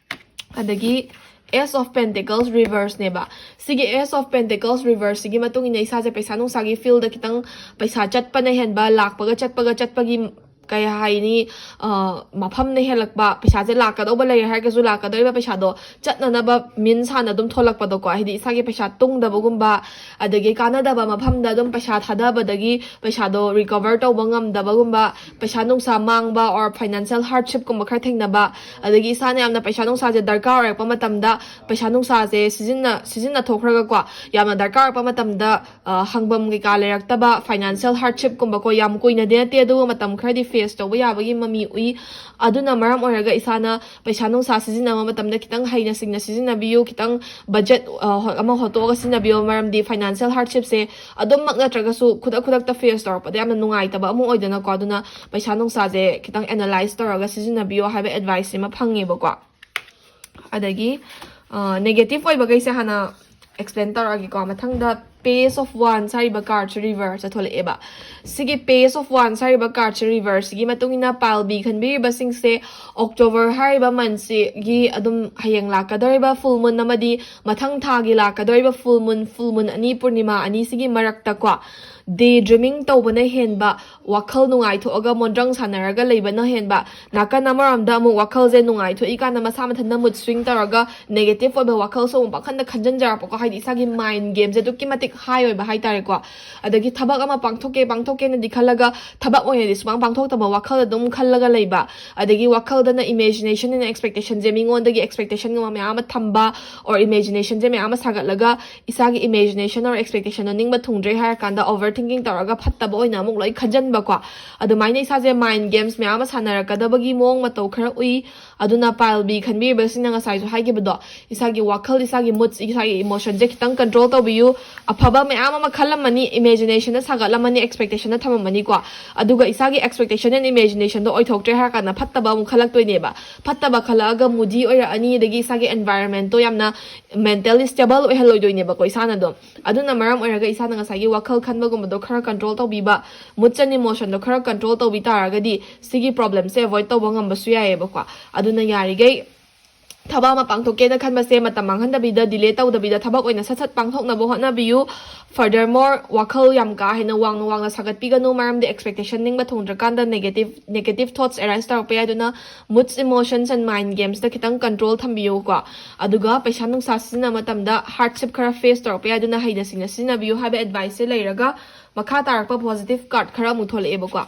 ꯑꯗꯒꯤ Ace of Pentacles reverse ꯅꯦꯕ꯫ ꯁꯤꯒꯤ Ace of Pentacles reverse ꯁꯤꯒꯤ ꯃꯇꯨꯡ ꯏꯟꯅ ꯏꯁꯥꯁꯦ ꯄꯩꯁꯥ ꯅꯨꯡꯁꯥꯒꯤ field ꯗ ꯈꯤꯇꯪ ꯄꯩꯁꯥ ꯆꯠꯄꯅ ꯍꯦꯟꯕ, ꯂꯥꯛꯄꯒ ꯆꯠꯄꯒ ꯆꯠꯄꯒꯤ, ꯀꯩ ꯍꯥꯏꯅꯤ, ꯑ, ꯃꯐꯝꯅ ꯍꯦꯜꯂꯛꯄ, ꯄꯩꯁꯥꯁꯦ ꯂꯥꯛꯀꯗꯧꯕ ꯂꯩꯔꯦ ꯍꯥꯏꯔꯒꯁꯨ ꯂꯥꯛꯀꯗꯧꯔꯤꯕ ꯄꯩꯁꯥꯗꯣ ꯆꯠꯅꯅꯕ means ꯍꯥꯟꯅ ꯑꯗꯨꯝ ꯊꯣꯛꯂꯛꯄꯗꯣꯀꯣ, ꯍꯥꯏꯗꯤ ꯏꯁꯥꯒꯤ ꯄꯩꯁꯥ ꯇꯨꯡꯗꯕꯒꯨꯝꯕ, ꯑꯗꯒꯤ ꯀꯥꯟꯅꯗꯕ ꯃꯐꯝꯗ ꯑꯗꯨꯝ ꯄꯩꯁꯥ ꯊꯥꯗꯕꯗꯒꯤ ꯄꯩꯁꯥꯗꯣ recover ꯇꯧꯕ ꯉꯝꯗꯕꯒꯨꯝꯕ, ꯄꯩꯁꯥ ꯅꯨꯡꯁꯥ ꯃꯥꯡꯕ or financial hardship ꯀꯨꯝꯕ ꯈꯔ ꯊꯦꯡꯅꯕ, ꯑꯗꯒꯤ ꯏꯁꯥꯅ ꯌꯥꯝꯅ ꯄꯩꯁꯥ ꯅꯨꯡꯁꯥꯁꯦ ꯗꯔꯀꯥꯔ ꯑꯣꯏꯔꯛꯄ ꯃꯇꯝꯗ ꯄꯩꯁꯥ ꯅꯨꯡꯁꯥꯁꯦ ꯁꯤꯖꯤꯟꯅ-, ꯁꯤꯖꯤꯟꯅꯊꯣꯛꯈ꯭ꯔꯒꯀꯣ, ꯌꯥꯝꯅ ꯗꯔꯀꯥꯔ ꯑꯣꯏꯔꯛꯄ ꯃꯇꯝꯗ, ꯑ, ꯍꯪꯐꯝ ꯀꯩꯀꯥ ꯂꯩꯔꯛꯇꯕ, financial hardship ꯀꯨꯝꯕꯀꯣ, ꯌꯥꯝ ꯀꯨꯏꯅꯗꯤ ꯅꯠꯇꯦ ꯑꯗꯨꯕꯨ ꯃꯇꯝ ꯈꯔꯗꯤ face ꯇꯧꯕ ꯌꯥꯕꯒꯤ ꯃꯃꯤ ꯎꯏ꯫ ꯑꯗꯨꯅ ꯃꯔꯝ ꯑꯣꯏꯔꯒ ꯏꯁꯥꯅ ꯄꯩꯁꯥ ꯅꯨꯡꯁꯥ ꯁꯤꯖꯤꯟꯅꯕ ꯃꯇꯝꯗ ꯈꯤꯇꯪ ꯍꯩꯅ ꯁꯤꯡꯅ ꯁꯤꯖꯤꯟꯅꯕꯤꯌꯨ, ꯈꯤꯇꯪ budget, ꯑ, ꯍꯣ-, ꯑꯃ ꯍꯣꯠꯇꯣꯛꯑꯒ ꯁꯤꯖꯤꯟꯅꯕꯤꯌꯨ, ꯃꯔꯝꯗꯤ financial hardship ꯁꯦ ꯑꯗꯨꯝꯃꯛ ꯅꯠꯇ꯭ꯔꯒꯁꯨ ꯈꯨꯗꯛ ꯈꯨꯗꯛꯇ face ꯇꯧꯔꯛꯄꯗ ꯌꯥꯝꯅ ꯅꯨꯡꯉꯥꯏꯇꯕ ꯑꯃ ꯑꯣꯏꯗꯅꯀꯣ, ꯑꯗꯨꯅ ꯄꯩꯁꯥ ꯅꯨꯡꯁꯥꯁꯦ ꯈꯤꯇꯪ analyze ꯇꯧꯔꯒ ꯁꯤꯖꯤꯟꯅꯕꯤꯌꯣ ꯍꯥꯏꯕ advice ꯁꯤꯃ ꯐꯪꯉꯦꯕꯀꯣ꯫ ꯑꯗꯒꯤ, ꯑ, negative ꯑꯣꯏꯕꯈꯩꯁꯦ ꯍꯥꯟꯅ explain ꯇꯧꯔꯛꯑꯒꯦꯀꯣ꯫ ꯃꯊꯪꯗ Page of Wands ꯍꯥꯏꯔꯤꯕ card ꯁꯦ reverse ꯇ ꯊꯣꯛꯂꯛꯑꯦꯕ꯫ ꯁꯤꯒꯤ Page of Wands ꯍꯥꯏꯔꯤꯕ card ꯁꯦ reverse ꯁꯤꯒꯤ ꯃꯇꯨꯡ ꯏꯟꯅ pile B ꯈꯟꯕꯤꯔꯤꯕꯁꯤꯡꯁꯦ October ꯍꯥꯏꯔꯤꯕ month ꯁꯤꯒꯤ ꯑꯗꯨꯝ ꯍꯌꯦꯡ ꯂꯥꯛꯀꯗꯧꯔꯤꯕ full moon ꯑꯃꯗꯤ ꯃꯊꯪ ꯊꯥꯒꯤ ꯂꯥꯛꯀꯗꯧꯔꯤꯕ full moon, full moon ꯑꯅꯤ, ꯄꯨꯔꯅꯤꯃꯥ ꯑꯅꯤ ꯁꯤꯒꯤ ꯃꯔꯛꯇꯀꯣ, day dreaming ꯇꯧꯕꯅ ꯍꯦꯟꯕ, ꯋꯥꯈꯜ ꯅꯨꯡꯉꯥꯏꯊꯣꯛꯑꯒ ꯃꯣꯟꯗ꯭ꯔꯪ ꯁꯥꯟꯅꯔꯒ ꯂꯩꯕꯅ ꯍꯦꯟꯕ, ꯅꯥꯀꯟ ꯑꯃꯔꯣꯝꯗ ꯑꯃꯨꯛ ꯋꯥꯈꯜꯁꯦ ꯅꯨꯡꯉꯥꯏꯊꯣꯛꯏꯀꯥꯟꯗ ꯃꯁꯥ ꯃꯊꯟꯇ mood swing ꯇꯧꯔꯒ negative ꯑꯣꯏꯕ ꯋꯥꯈꯜꯁꯨ ꯑꯃꯨꯛ ꯄꯥꯈꯟꯗ ꯈꯟꯖꯟꯖꯔꯛꯄꯀꯣ꯫ ꯍꯥꯏꯗꯤ ꯏꯁꯥꯒꯤ mind game ꯁꯦ ꯑꯗꯨꯛꯀꯤ ꯃꯇꯤꯛ high ꯑꯣꯏꯕ ꯍꯥꯏꯇꯥꯔꯦꯀꯣ꯫ ꯑꯗꯒꯤ ꯊꯕꯛ ꯑꯃ ꯄꯥꯡꯊꯣꯛꯀꯦ ꯄꯥꯡꯊꯣꯛꯀꯦꯅꯗꯤ ꯈꯜꯂꯒ ꯊꯕꯛ ꯑꯣꯏꯅꯗꯤ ꯁꯨꯃꯥꯡ ꯄꯥꯡꯊꯣꯛꯇꯕ ꯋꯥꯈꯜ ꯑꯗꯨꯝ ꯈꯜꯂꯒ ꯂꯩꯕ, ꯑꯗꯒꯤ ꯋꯥꯈꯜꯗꯅ imagination and expectation ꯁꯦ, ꯃꯤꯉꯣꯟꯗꯒꯤ expectation ꯒꯨꯝꯕ ꯃꯌꯥꯝ ꯑꯃ ꯊꯝꯕ, or imagination ꯁꯦ ꯃꯌꯥꯝ ꯑꯃ ꯁꯥꯒꯠꯂꯒ ꯏꯁꯥꯒꯤ imagination or expectation ꯗꯣ ꯅꯤꯡꯕ ꯊꯨꯡꯗ꯭ꯔꯦ ꯍꯥꯏꯔ ꯀꯥꯟꯗ over thinking ꯇꯧꯔꯒ ꯐꯠꯇꯕ ꯑꯣꯏꯅ ꯑꯃꯨꯛ ꯂꯣꯏ ꯈꯟꯖꯟꯕꯀꯣ꯫ ꯑꯗꯨꯃꯥꯏꯅ ꯏꯁꯥꯁꯦ mind games ꯃꯌꯥꯝ ꯑꯃ ꯁꯥꯟꯅꯔꯛꯀꯗꯕꯒꯤ ꯃꯑꯣꯡ ꯃꯇꯧ ꯈꯔ ꯎꯏ꯫ ꯑꯗꯨꯅ pile B ꯈꯟꯕꯤꯔꯤꯕꯁꯤꯡꯅ ꯉꯁꯥꯏꯁꯨ ꯍꯥꯏꯈꯤꯕꯗꯣ, ꯏꯁꯥꯒꯤ ꯋꯥꯈꯜ, ꯏꯁꯥꯒꯤ mood, ꯏꯁꯥꯒꯤ emotion ꯁꯦ ꯈꯤꯇꯪ control ꯇꯧꯕꯤꯌꯨ꯫ ꯑꯐꯕ ꯃꯌꯥꯝ ꯑꯃ ꯈꯜꯂꯝꯃꯅꯤ, imagination ꯗ ꯁꯥꯒꯠꯂꯝꯃꯅꯤ, expectation ꯗ ꯊꯝꯃꯝꯃꯅꯤꯀꯣ꯫ ꯑꯗꯨꯒ ꯏꯁꯥꯒꯤ expectation and imagination ꯗꯣ ꯑꯣꯏꯊꯣꯛꯇ꯭ꯔꯦ ꯍꯥꯏꯔ ꯀꯥꯟꯗ ꯐꯠꯇꯕ ꯑꯃꯨꯛ ꯈꯜꯂꯛꯇꯣꯏꯅꯦꯕ꯫ ꯐꯠꯇꯕ ꯈꯜꯂꯛꯑꯒ moody ꯑꯣꯏꯔꯛꯑꯅꯤ, ꯑꯗꯒꯤ ꯏꯁꯥꯒꯤ environment ꯇꯣ ꯌꯥꯝꯅ mentally stable ꯑꯣꯏꯍꯜꯂꯣꯏꯗꯣꯏꯅꯦꯕꯀꯣ ꯏꯁꯥꯅ ꯑꯗꯨꯝ꯫ ꯑꯗꯨꯅ ꯃꯔꯝ ꯑꯣꯏꯔꯒ ꯏꯁꯥꯅ ꯉꯁꯥꯏꯒꯤ ꯋꯥꯈꯜ ꯈꯟꯕꯒꯨꯝꯕꯗꯣ ꯈꯔ control ꯇꯧꯕꯤꯕ, moods and emotion ꯗꯣ ꯈꯔ control ꯇꯧꯕꯤ ꯇꯥꯔꯒꯗꯤ ꯁꯤꯒꯤ problem ꯁꯦ avoid ꯇꯧꯕ ꯉꯝꯕꯁꯨ ꯌꯥꯏꯌꯦꯕꯀꯣ꯫ ꯑꯗꯨꯅ ꯌꯥꯔꯤꯈꯩ ꯊꯕꯛ ꯑꯃ ꯄꯥꯡꯊꯣꯛꯀꯦꯅ ꯈꯟꯕꯁꯦ ꯃꯇꯝ ꯃꯥꯡꯍꯟꯗꯕꯤꯗ, delay ꯇꯧꯗꯕꯤꯗ ꯊꯕꯛ ꯑꯣꯏꯅ ꯁꯠ ꯁꯠ ꯄꯥꯡꯊꯣꯛꯅꯕ ꯍꯣꯠꯅꯕꯤꯌꯨ꯫ Furthermore, ꯋꯥꯈꯜ ꯌꯥꯝ ꯀꯥ ꯍꯦꯟꯅ ꯋꯥꯡꯅ ꯋꯥꯡꯅ ꯁꯥꯒꯠꯄꯤꯒꯅꯨ, ꯃꯔꯝꯗꯤ expectation ꯅꯤꯡꯕ ꯊꯨꯡꯗ꯭ꯔꯀꯥꯟꯗ negative, negative thoughts arise ꯇꯧꯔꯛꯄ ꯌꯥꯏ꯫ ꯑꯗꯨꯅ moods, emotions and mind games ꯇ ꯈꯤꯇꯪ control ꯊꯝꯕꯤꯌꯨꯀꯣ꯫ ꯑꯗꯨꯒ ꯄꯩꯁꯥ ꯅꯨꯡꯁꯥ ꯁꯤꯖꯤꯟꯅꯕ ꯃꯇꯝꯗ hardship ꯈꯔ face ꯇꯧꯔꯛꯄ ꯌꯥꯏ, ꯑꯗꯨꯅ ꯍꯩꯅ ꯁꯤꯡꯅ ꯁꯤꯖꯤꯟꯅꯕꯤꯌꯨ ꯍꯥꯏꯕ advice ꯁꯦ ꯂꯩꯔꯒ, ꯃꯈꯥ ꯇꯥꯔꯛꯄ positive card ꯈꯔ ꯑꯃꯨꯛ ꯊꯣꯛꯂꯛꯑꯦꯕꯀꯣ꯫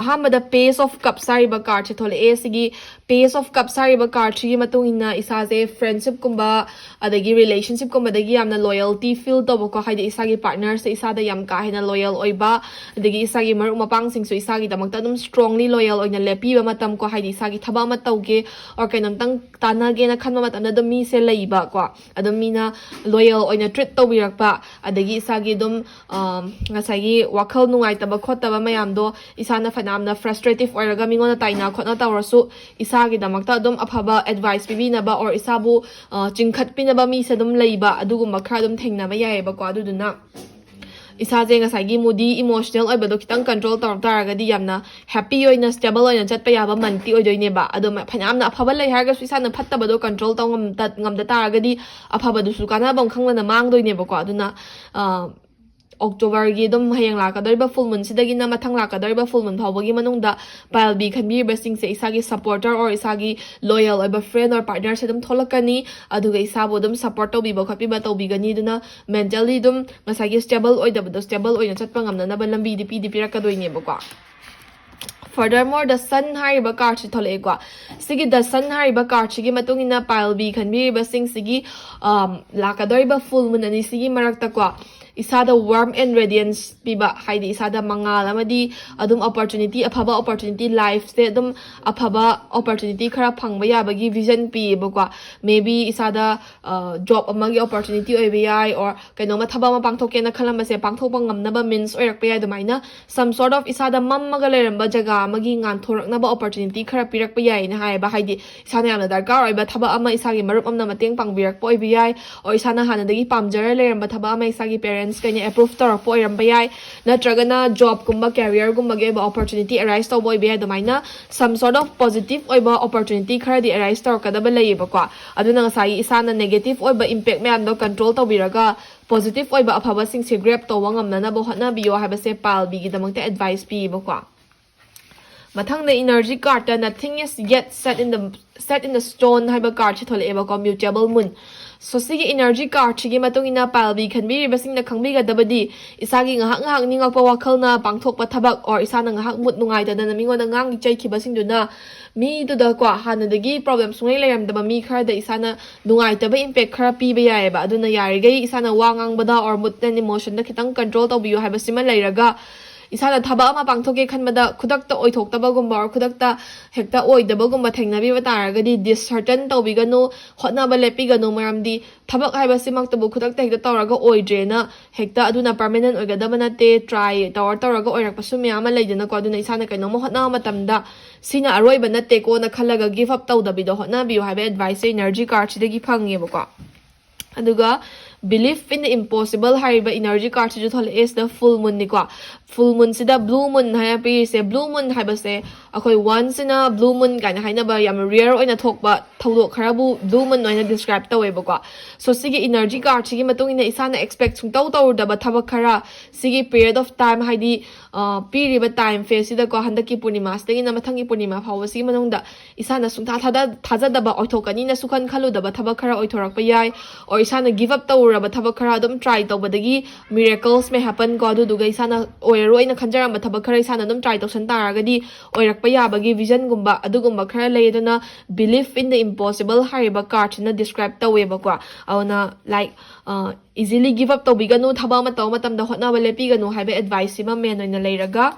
ꯑꯍꯥꯟꯕꯗ Page of Cups ꯍꯥꯏꯔꯤꯕ card ꯁꯦ ꯊꯣꯛꯂꯛꯑꯦ꯫ ꯁꯤꯒꯤ Page of Cups ꯍꯥꯏꯔꯤꯕ card ꯁꯤꯒꯤ ꯃꯇꯨꯡ ꯏꯟꯅ ꯏꯁꯥꯁꯦ friendship ꯀꯨꯝꯕ ꯑꯗꯒꯤ relationship ꯀꯨꯝꯕꯗꯒꯤ ꯌꯥꯝꯅ loyalty feel ꯇꯧꯕꯀꯣ, ꯍꯥꯏꯗꯤ ꯏꯁꯥꯒꯤ partner ꯁꯦ ꯏꯁꯥꯗ ꯌꯥꯝ ꯀꯥ ꯍꯦꯟꯅ loyal ꯑꯣꯏꯕ, ꯑꯗꯒꯤ ꯏꯁꯥꯒꯤ ꯃꯔꯨꯞ ꯃꯄꯥꯡꯁꯤꯡꯁꯨ ꯏꯁꯥꯒꯤꯗꯃꯛꯇ ꯑꯗꯨꯝ strongly loyal ꯑꯣꯏꯅ ꯂꯦꯞꯄꯤꯕ ꯃꯇꯝ ꯀꯣ, ꯍꯥꯏꯗꯤ ꯏꯁꯥꯒꯤ ꯊꯕꯛ ꯑꯃ ꯇꯧꯒꯦ or ꯀꯩꯅꯣꯝꯇꯪ ꯇꯥꯟꯅꯒꯦꯅ ꯈꯟꯕ ꯃꯇꯝꯗ ꯑꯗꯨꯝ ꯃꯤꯁꯦ ꯂꯩꯕꯀꯣ꯫ ꯑꯗꯨꯝ ꯃꯤꯅ loyal ꯑꯣꯏꯅ treat ꯇꯧꯕꯤꯔꯛꯄ, ꯑꯗꯒꯤ ꯏꯁꯥꯒꯤ ꯑꯗꯨꯝ, ꯑ, ꯉꯁꯥꯏꯒꯤ ꯋꯥꯈꯜ ꯅꯨꯡꯉꯥꯏꯇꯕ ꯈꯣꯠꯇꯕ ꯃꯌꯥꯝꯗꯣ ꯏꯁꯥꯅ ꯌꯥꯝꯅ ꯐ꯭ꯔꯁꯇ꯭ꯔꯦꯇꯤꯞ ꯑꯣꯏꯔꯒ ꯃꯤꯉꯣꯟꯗ ꯇꯥꯏꯅ ꯈꯣꯠꯅ ꯇꯧꯔꯁꯨ, ꯏꯁꯥꯒꯤꯗꯃꯛꯇ ꯑꯗꯨꯝ ꯑꯐꯕ ꯑꯦꯗꯚꯥꯏꯁ ꯄꯤꯕꯤꯅꯕ or ꯏꯁꯥꯕꯨ ꯑ, ꯆꯤꯡꯈꯠꯄꯤꯅꯕ ꯃꯤꯁꯦ ꯑꯗꯨꯝ ꯂꯩꯕ, ꯑꯗꯨꯒꯨꯝꯕ ꯈꯔ ꯑꯗꯨꯝ ꯊꯦꯡꯅꯕ ꯌꯥꯏꯑꯕꯀꯣ꯫ ꯑꯗꯨꯗꯨꯅ ꯏꯁꯥꯁꯦ ꯉꯁꯥꯏꯒꯤ ꯃꯨꯗꯤ ꯏꯃꯣꯁꯅꯦꯜ ꯑꯣꯏꯕꯗꯣ ꯈꯤꯇꯪ ꯀꯟꯇ꯭ꯔꯣꯜ ꯇꯧꯔꯛ ꯇꯥꯔꯒꯗꯤ ꯌꯥꯝꯅ ꯍꯦꯞꯄꯤ ꯑꯣꯏꯅ ꯁ꯭ꯇꯦꯕꯜ ꯑꯣꯏꯅ ꯆꯠꯄ ꯌꯥꯕ ꯃꯟꯇꯤ ꯑꯣꯏꯗꯣꯏꯅꯦꯕ꯫ ꯑꯗꯣ ꯃ- ꯐꯅꯌꯥꯝꯅ ꯑꯐꯕ ꯂꯩ ꯍꯥꯏꯔꯒꯁꯨ ꯏꯁꯥꯅ ꯐꯠꯇꯕꯗꯣ ꯀꯟꯇ꯭ꯔꯣꯜ ꯇꯧ ꯉꯝꯗ ꯉꯝꯗ ꯇꯥꯔꯒꯗꯤ ꯑꯐꯕꯗꯨꯁꯨ ꯀꯥꯟꯅꯕ ꯈꯪꯗꯅ ꯃꯥꯡꯗꯣꯏꯅꯦꯕꯀꯣ꯫ ꯑꯗꯨꯅ ꯑ, ꯑꯣꯛꯇꯣꯕꯔꯒꯤ ꯑꯗꯨꯝ ꯍꯌꯦꯡ ꯂꯥꯛꯀꯗꯧꯔꯤꯕ ꯐꯨꯜ ꯃꯨꯟꯁꯤꯗꯒꯤꯅ ꯃꯊꯪ ꯂꯥꯛꯀꯗꯧꯔꯤꯕ ꯐꯨꯜ ꯃꯨꯟ ꯐꯥꯎꯕꯒꯤ ꯃꯅꯨꯡꯗ ꯄꯥꯏꯜꯕꯤ ꯈꯟꯕꯤꯔꯤꯕꯁꯤꯡꯁꯦ ꯏꯁꯥꯒꯤ ꯁꯞꯄꯣꯔꯇꯔ or ꯏꯁꯥꯒꯤ ꯂꯣꯌꯦꯜ ꯑꯣꯏꯕ ꯐ꯭ꯔꯦꯟ or ꯄꯥꯔꯠꯅꯔꯁꯦ ꯑꯗꯨꯝ ꯊꯣꯛꯂꯛꯀꯅꯤ꯫ ꯑꯗꯨꯒ ꯏꯁꯥꯕꯨ ꯑꯗꯨꯝ ꯁꯞꯄꯣꯔꯠ ꯇꯧꯕꯤꯕ ꯈꯣꯠꯄꯤꯕ ꯇꯧꯕꯤꯒꯅꯤ꯫ ꯑꯗꯨꯅ ꯃꯦꯟꯇꯦꯜꯂꯤ ꯑꯗꯨꯝ ꯉꯁꯥꯏꯒꯤ ꯁ꯭ꯇꯦꯕꯜ ꯑꯣꯏꯗꯕꯗꯣ ꯁ꯭ꯇꯦꯕꯜ ꯑꯣꯏꯅ ꯆꯠꯄ ꯉꯝꯅꯅꯕ ꯂꯝꯕꯤꯗꯤ ꯄꯤꯗꯤ ꯄꯤꯔꯛꯀꯗꯣꯏꯅꯦꯕꯀꯣ꯫ Furthermore, the Sun ꯍꯥꯏꯔꯤꯕ ꯀꯥꯔꯠꯁꯤ ꯊꯣꯛꯂꯛꯑꯦꯀꯣ꯫ ꯁꯤꯒꯤ the Sun ꯍꯥꯏꯔꯤꯕ ꯀꯥꯔꯠꯁꯤꯒꯤ ꯃꯇꯨꯡ ꯏꯟꯅ ꯄꯥꯏꯜꯕꯤ ꯈꯟꯕꯤꯔꯤꯕꯁꯤꯡꯁꯤꯒꯤ, ꯑꯝ, ꯂꯥꯛꯀꯗꯧꯔꯤꯕ ꯐꯨꯜ ꯃꯨꯟ ꯑꯅꯤꯁꯤꯒꯤ ꯃꯔꯛꯇꯀꯣ, ꯏꯁꯥꯗ ꯋꯥꯔꯝ ꯑꯦꯟ ꯔꯦꯗꯤꯌꯦꯟꯁ ꯄꯤꯕ, ꯍꯥꯏꯗꯤ ꯏꯁꯥꯗ ꯃꯉꯥꯜ ꯑꯃꯗꯤ ꯑꯗꯨꯝ ꯑꯣꯄꯣꯔꯆꯨꯅꯤꯇꯤ, ꯑꯐꯕ ꯑꯣꯄꯣꯔꯆꯨꯅꯤꯇꯤ, ꯂꯥꯏꯐꯁꯦ ꯑꯗꯨꯝ ꯑꯐꯕ ꯑꯣꯄꯣꯔꯆꯨꯅꯤꯇꯤ ꯈꯔ ꯐꯪꯕ ꯌꯥꯕꯒꯤ ꯚꯤꯖꯟ ꯄꯤꯌꯦꯕꯀꯣ꯫ ꯃꯦ ꯕꯤ ꯏꯁꯥꯗ ꯖꯣꯕ ꯑꯃꯒꯤ ꯑꯣꯄꯣꯔꯆꯨꯅꯤꯇꯤ ꯑꯣꯏꯕ ꯌꯥꯏ, or ꯀꯩꯅꯣꯝꯃ ꯊꯕꯛ ꯑꯃ ꯄꯥꯡꯊꯣꯛꯀꯦꯅ ꯈꯜꯂꯝꯕꯁꯦ ꯄꯥꯡꯊꯣꯛꯄ ꯉꯝꯅꯕ ꯃꯤꯟꯁ ꯑꯣꯏꯔꯛꯄ ꯌꯥꯏ꯫ ꯑꯗꯨꯃꯥꯏꯅ some sort of ꯏꯁꯥꯗ ꯃꯝꯃꯒ ꯂꯩꯔꯝꯕ ꯖꯒꯥ ꯑꯃꯒꯤ ꯉꯥꯟꯊꯣꯔꯛꯅꯕ ꯑꯣꯄꯣꯔꯆꯨꯅꯤꯇꯤ ꯈꯔ ꯄꯤꯔꯛꯄ ꯌꯥꯏꯅ ꯍꯥꯏꯌꯦꯕ꯫ ꯍꯥꯏꯗꯤ ꯏꯁꯥꯅ ꯌꯥꯝꯅ ꯗꯔꯀꯥꯔ ꯑꯣꯏꯕ ꯊꯕꯛ ꯑꯃ ꯏꯁꯥꯒꯤ ꯃꯔꯨꯞ ꯑꯃꯅ ꯃꯇꯦꯡ ꯄꯥꯡꯕꯤꯔꯛꯄ ꯑꯣꯏꯕ ꯌꯥꯏ, or ꯏꯁꯥꯅ ꯍꯥꯟꯅꯗꯒꯤ ꯄꯥꯝꯖꯔ ꯂꯩꯔꯝꯕ ꯊꯕꯛ ꯑꯃ ꯏꯁꯥꯒꯤ ꯄꯦꯔꯦꯟꯁꯀꯩꯅ ꯑꯦꯄ꯭ꯔꯨꯞ ꯇꯧꯔꯛꯄ ꯑꯣꯏꯔꯝꯕ ꯌꯥꯏ, ꯅꯠꯇ꯭ꯔꯒꯅ ꯖꯣꯕꯀꯨꯝꯕ ꯀꯦꯔꯤꯌꯔꯒꯨꯝꯕꯒꯤ ꯑꯣꯏꯕ ꯑꯣꯄꯣꯔꯆꯨꯅꯤꯇꯤ ꯑꯦꯔꯥꯏꯁ ꯇꯧꯕ ꯑꯣꯏꯕ ꯌꯥꯏ꯫ ꯑꯗꯨꯃꯥꯏꯅ some sort of positive ꯑꯣꯏꯕ ꯑꯣꯄꯣꯔꯆꯨꯅꯤꯇꯤ ꯈꯔꯗꯤ ꯑꯦꯔꯥꯏꯁ ꯇꯧꯔꯛꯀꯗꯕ ꯂꯩꯌꯦꯕꯀꯣ꯫ ꯑꯗꯨꯅ ꯉꯁꯥꯏꯒꯤ ꯏꯁꯥꯅ ꯅꯦꯒꯦꯇꯤꯞ ꯑꯣꯏꯕ ꯏꯝꯄꯦꯛ ꯃꯌꯥꯝꯗꯣ ꯀꯟꯇ꯭ꯔꯣꯜ ꯇꯧꯕꯤꯔꯒ ꯄꯣꯖꯤꯇꯤꯚ ꯑꯣꯏꯕ ꯑꯐꯕꯁꯤꯡꯁꯦ ꯒ꯭ꯔꯦꯞ ꯇꯧꯕ ꯉꯝꯅꯅꯕ ꯍꯣꯠꯅꯕꯤꯌꯣ ꯍꯥꯏꯕꯁꯦ ꯄꯥꯏꯜꯕꯤꯒꯤꯗꯃꯛꯇ ꯑꯦꯗꯚꯥꯏꯁ ꯄꯤꯌꯦꯕꯀꯣ꯫ ꯃꯊꯪꯗ ꯏꯅꯔꯖꯤ ꯀꯥꯔꯠꯇ nothing is yet set in the, set in the stone ꯍꯥꯏꯕ ꯀꯥꯔꯠꯁꯤ ꯊꯣꯛꯂꯛꯑꯦꯕꯀꯣ, ꯃ꯭ꯌꯨꯇꯦꯕꯜ ꯃꯨꯟ꯫ ꯁꯣ ꯁꯤꯒꯤ ꯏꯅꯔꯖꯤ ꯀꯥꯔꯠꯁꯤꯒꯤ ꯃꯇꯨꯡ ꯏꯟꯅ ꯄꯥꯏꯜꯕꯤ ꯈꯟꯕꯤꯔꯤꯕꯁꯤꯡꯅ ꯈꯪꯕꯤꯒꯗꯕꯗꯤ, ꯏꯁꯥꯒꯤ ꯉꯥꯏꯍꯥꯛ ꯉꯥꯏꯍꯥꯛ ꯅꯤꯡꯉꯛꯄ ꯋꯥꯈꯜꯅ ꯄꯥꯡꯊꯣꯛꯄ ꯊꯕꯛ, or ꯏꯁꯥꯅ ꯉꯥꯏꯍꯥꯛ ꯃꯨꯠ ꯅꯨꯡꯉꯥꯏꯇꯗꯅ ꯃꯤꯉꯣꯟꯗ ꯉꯥꯡꯉꯤ ꯆꯩꯈꯤꯕꯁꯤꯡꯗꯨꯅ ꯃꯤꯗꯨꯗꯀꯣ, ꯍꯥꯟꯅꯗꯒꯤ ꯄ꯭ꯔꯣꯕ꯭ꯂꯦꯝ ꯁꯨꯡꯂꯩ ꯂꯩꯔꯝꯗꯕ ꯃꯤ ꯈꯔꯗ ꯏꯁꯥꯅ ꯅꯨꯡꯉꯥꯏꯇꯕ ꯏꯝꯄꯦꯛ ꯈꯔ ꯄꯤꯕ ꯌꯥꯏꯑꯕ꯫ ꯑꯗꯨꯅ ꯌꯥꯔꯤꯈꯩ ꯏꯁꯥꯅ ꯋꯥ ꯉꯥꯡꯕꯗ or mood and emotionꯗ ꯈꯤꯇꯪ ꯀꯟꯇ꯭ꯔꯣꯜ ꯇꯧꯕꯤꯌꯨ ꯍꯥꯏꯕꯁꯤꯃ ꯂꯩꯔꯒ, ꯏꯁꯥꯅ ꯊꯕꯛ ꯑꯃ ꯄꯥꯡꯊꯣꯛꯀꯦ ꯈꯟꯕꯗ ꯈꯨꯗꯛꯇ ꯑꯣꯏꯊꯣꯛꯇꯕꯒꯨꯝꯕ or ꯈꯨꯗꯛꯇ ꯍꯦꯛꯇ ꯑꯣꯏꯗꯕꯒꯨꯝꯕ ꯊꯦꯡꯅꯕꯤꯕ ꯇꯥꯔꯒꯗꯤ dishearten ꯇꯧꯕꯤꯒꯅꯨ, ꯍꯣꯠꯅꯕ ꯂꯦꯞꯄꯤꯒꯅꯨ꯫ ꯃꯔꯝꯗꯤ ꯊꯕꯛ ꯍꯥꯏꯕꯁꯤꯃꯛꯇꯕꯨ ꯈꯨꯗꯛꯇ ꯍꯦꯛꯇ ꯇꯧꯔꯒ ꯑꯣꯏꯗ꯭ꯔꯦꯅ ꯍꯦꯛꯇ ꯑꯗꯨꯅ permanent ꯑꯣꯏꯒꯗꯕ ꯅꯠꯇꯦ꯫ Try ꯇꯧꯔ ꯇꯧꯔꯒ ꯑꯣꯏꯔꯛꯄꯁꯨ ꯃꯌꯥꯝ ꯑꯃ ꯂꯩꯗꯅꯀꯣ꯫ ꯑꯗꯨꯅ ꯏꯁꯥꯅ ꯀꯩꯅꯣꯝꯃ ꯍꯣꯠꯅꯕ ꯃꯇꯝꯗ ꯁꯤꯅ ꯑꯔꯣꯏꯕ ꯅꯠꯇꯦꯀꯣꯅ ꯈꯜꯂꯒ give up ꯇꯧꯗꯕꯤꯗ ꯍꯣꯠꯅꯕꯤꯌꯨ ꯍꯥꯏꯕ advice ꯁꯦ energy card ꯁꯤꯗꯒꯤ ꯐꯪꯉꯦꯕꯀꯣ꯫ ꯑꯗꯨꯒ belief in the impossible ꯍꯥꯏꯔꯤꯕ energy card ꯁꯤꯁꯨ ꯊꯣꯛꯂꯛꯑꯦ ꯁꯤꯗ full moon ꯅꯤꯀꯣ꯫ Full moon ꯁꯤꯗ blue moon ꯍꯥꯏꯅ ꯄꯤꯔꯤꯁꯦ, blue moon ꯍꯥꯏꯕꯁꯦ ꯑꯩꯈꯣꯏ once in a blue moon ꯀꯥꯏꯅ ꯍꯥꯏꯅꯕ ꯌꯥꯝ rare ꯑꯣꯏꯅ ꯊꯣꯛꯄ ꯊꯧꯗꯣꯛ ꯈꯔꯕꯨ blue moon ꯑꯣꯏꯅ describe ꯇꯧꯋꯦꯕꯀꯣ꯫ So ꯁꯤꯒꯤ energy card ꯁꯤꯒꯤ ꯃꯇꯨꯡ ꯏꯟꯅ ꯏꯁꯥꯅ expect ꯁꯨꯡꯇꯧ ꯇꯧꯔꯨꯗꯕ ꯊꯕꯛ ꯈꯔ ꯁꯤꯒꯤ period of time, ꯍꯥꯏꯗꯤ ꯑ, ꯄꯤꯔꯤꯕ time phase ꯁꯤꯗꯀꯣ, ꯍꯟꯗꯛꯀꯤ ꯄꯨꯔꯅꯤꯃꯥꯁꯤꯗꯒꯤꯅ ꯃꯊꯪꯒꯤ ꯄꯨꯔꯅꯤꯃꯥ ꯐꯥꯎꯕꯁꯤꯒꯤ ꯃꯅꯨꯡꯗ ꯏꯁꯥꯅ ꯁꯨꯡꯊꯥ ꯊꯥꯗ- ꯊꯥꯖꯗꯕ, ꯑꯣꯏꯊꯣꯛꯀꯅꯤꯅ ꯁꯨꯈꯟ ꯈꯜꯂꯨꯗꯕ ꯊꯕꯛ ꯈꯔ ꯑꯣꯏꯊꯣꯔꯛꯄ ꯌꯥꯏ꯫ Or ꯏꯁꯥꯅ give up ꯇꯧꯔꯨꯔꯕ ꯊꯕꯛ ꯈꯔ ꯑꯗꯨꯝ try ꯇꯧꯕꯗꯒꯤ miracles may happen ꯀꯣ꯫ ꯑꯗꯨꯗꯨꯒ ꯏꯁꯥꯅ ꯑꯣꯏꯔꯔꯣꯏꯅ ꯈꯟꯖꯔꯝꯕ ꯊꯕꯛ ꯈꯔ ꯏꯁꯥꯅ ꯑꯗꯨꯝ try ꯇꯧꯁꯟ ꯇꯥꯔꯒꯗꯤ ꯑꯣꯏꯔꯛꯄ ꯌꯥꯕꯒꯤ vision ꯒꯨꯝꯕ ꯑꯗꯨꯒꯨꯝꯕ ꯈꯔ ꯂꯩ꯫ ꯑꯗꯨꯅ belief in the impossible ꯍꯥꯏꯔꯤꯕ card ꯁꯤꯅ describe ꯇꯧꯋꯦꯕꯀꯣ꯫ ꯑꯗꯨꯅ like, ꯑ, easily give up ꯇꯧꯕꯤꯒꯅꯨ, ꯊꯕꯛ ꯑꯃ ꯇꯧꯕ ꯃꯇꯝꯗ ꯍꯣꯠꯅꯕ ꯂꯦꯞꯄꯤꯒꯅꯨ ꯍꯥꯏꯕ advice ꯁꯤꯃ main ꯑꯣꯏꯅ ꯂꯩꯔꯒ,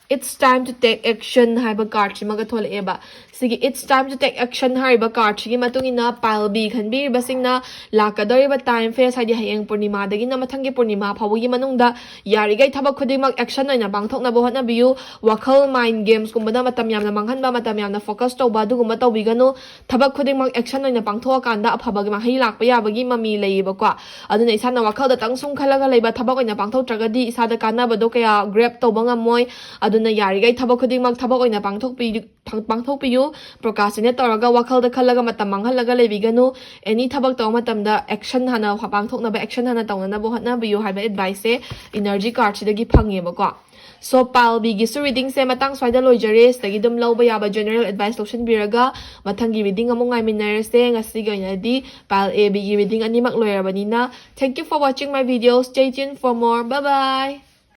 It's time to take action ꯍꯥꯏꯕ card ꯁꯤꯃꯒ ꯊꯣꯛꯂꯛꯑꯦꯕ꯫ ꯁꯤꯒꯤ It's time to take action ꯍꯥꯏꯔꯤꯕ card ꯁꯤꯒꯤ ꯃꯇꯨꯡ ꯏꯟꯅ pile B ꯈꯟꯕꯤꯔꯤꯕꯁꯤꯡꯅ ꯂꯥꯛꯀꯗꯧꯔꯤꯕ time phase, ꯍꯥꯏꯗꯤ ꯍꯌꯦꯡ ꯄꯨꯔꯅꯤꯃꯥꯗꯒꯤꯅ ꯃꯊꯪꯒꯤ ꯄꯨꯔꯅꯤꯃꯥ ꯐꯥꯎꯕꯒꯤ ꯃꯅꯨꯡꯗ ꯌꯥꯔꯤꯈꯩ ꯊꯕꯛ ꯈꯨꯗꯤꯡꯃꯛ action ꯑꯣꯏꯅ ꯄꯥꯡꯊꯣꯛꯅꯕ ꯍꯣꯠꯅꯕꯤꯌꯨ꯫ ꯋꯥꯈꯜ, mind games ꯀꯨꯝꯕꯗ ꯃꯇꯝ ꯌꯥꯝꯅ ꯃꯥꯡꯍꯟꯕ, ꯃꯇꯝ ꯌꯥꯝꯅ focus ꯇꯧꯕ, ꯑꯗꯨꯒꯨꯝꯕ ꯇꯧꯕꯤꯒꯅꯨ꯫ ꯊꯕꯛ ꯈꯨꯗꯤꯡꯃꯛ action ꯑꯣꯏꯅ ꯄꯥꯡꯊꯣꯛꯑꯀꯥꯟꯗ ꯑꯐꯕ ꯃꯍꯩ ꯂꯥꯛꯄ ꯌꯥꯕꯒꯤ ꯃꯃꯤ ꯂꯩꯌꯦꯕꯀꯣ꯫ ꯑꯗꯨꯅ ꯏꯁꯥꯅ ꯋꯥꯈꯜꯗꯇꯪ ꯁꯨꯝ ꯈꯜꯂꯒ ꯂꯩꯕ, ꯊꯕꯛ ꯑꯣꯏꯅ ꯄꯥꯡꯊꯣꯛꯇ꯭ꯔꯒꯗꯤ ꯏꯁꯥꯗ ꯀꯥꯟꯅꯕꯗꯣ ꯀꯌꯥ grab ꯇꯧꯕ ꯉꯝꯃꯣꯏ꯫ ꯑꯗꯨꯅ ꯌꯥꯔꯤꯈꯩ ꯊꯕꯛ ꯈꯨꯗꯤꯡꯃꯛ ꯊꯕꯛ ꯑꯣꯏꯅ ꯄꯥꯡꯊꯣꯛꯄꯤ- ꯄꯥꯡꯊꯣꯛꯄꯤꯌꯨ꯫ Procrastinate ꯇꯧꯔꯒ ꯋꯥꯈꯜꯗ ꯈꯜꯂꯒ ꯃꯇꯝ ꯃꯥꯡꯍꯜꯂꯒ ꯂꯩꯕꯤꯒꯅꯨ꯫ Any ꯊꯕꯛ ꯇꯧꯕ ꯃꯇꯝꯗ action ꯍꯥꯟꯅ ꯄꯥꯡꯊꯣꯛꯅꯕ, action ꯍꯥꯟꯅ ꯇꯧꯅꯅꯕ ꯍꯣꯠꯅꯕꯤꯌꯨ ꯍꯥꯏꯕ advice ꯁꯦ energy card ꯁꯤꯗꯒꯤ ꯐꯪꯉꯦꯕꯀꯣ꯫ So pile B ꯒꯤꯁꯨ reading ꯁꯦ ꯃꯇꯥꯡ ꯁ꯭ꯋꯥꯏꯗ ꯂꯣꯏꯖꯔꯦ꯫ ꯁꯤꯗꯒꯤ ꯑꯗꯨꯝ ꯂꯧꯕ ꯌꯥꯕ general advice ꯂꯧꯁꯤꯟꯕꯤꯔꯒ ꯃꯊꯪꯒꯤ reading ꯑꯃꯨꯛ ꯉꯥꯏꯃꯤꯟꯅꯔꯁꯦ꯫ ꯉꯁꯤꯒꯤ ꯑꯣꯏꯅꯗꯤ pile A, B ꯒꯤ reading ꯑꯅꯤꯃꯛ ꯂꯣꯏꯔꯕꯅꯤꯅ, thank you for watching my video. Stay tuned for more. Bye bye.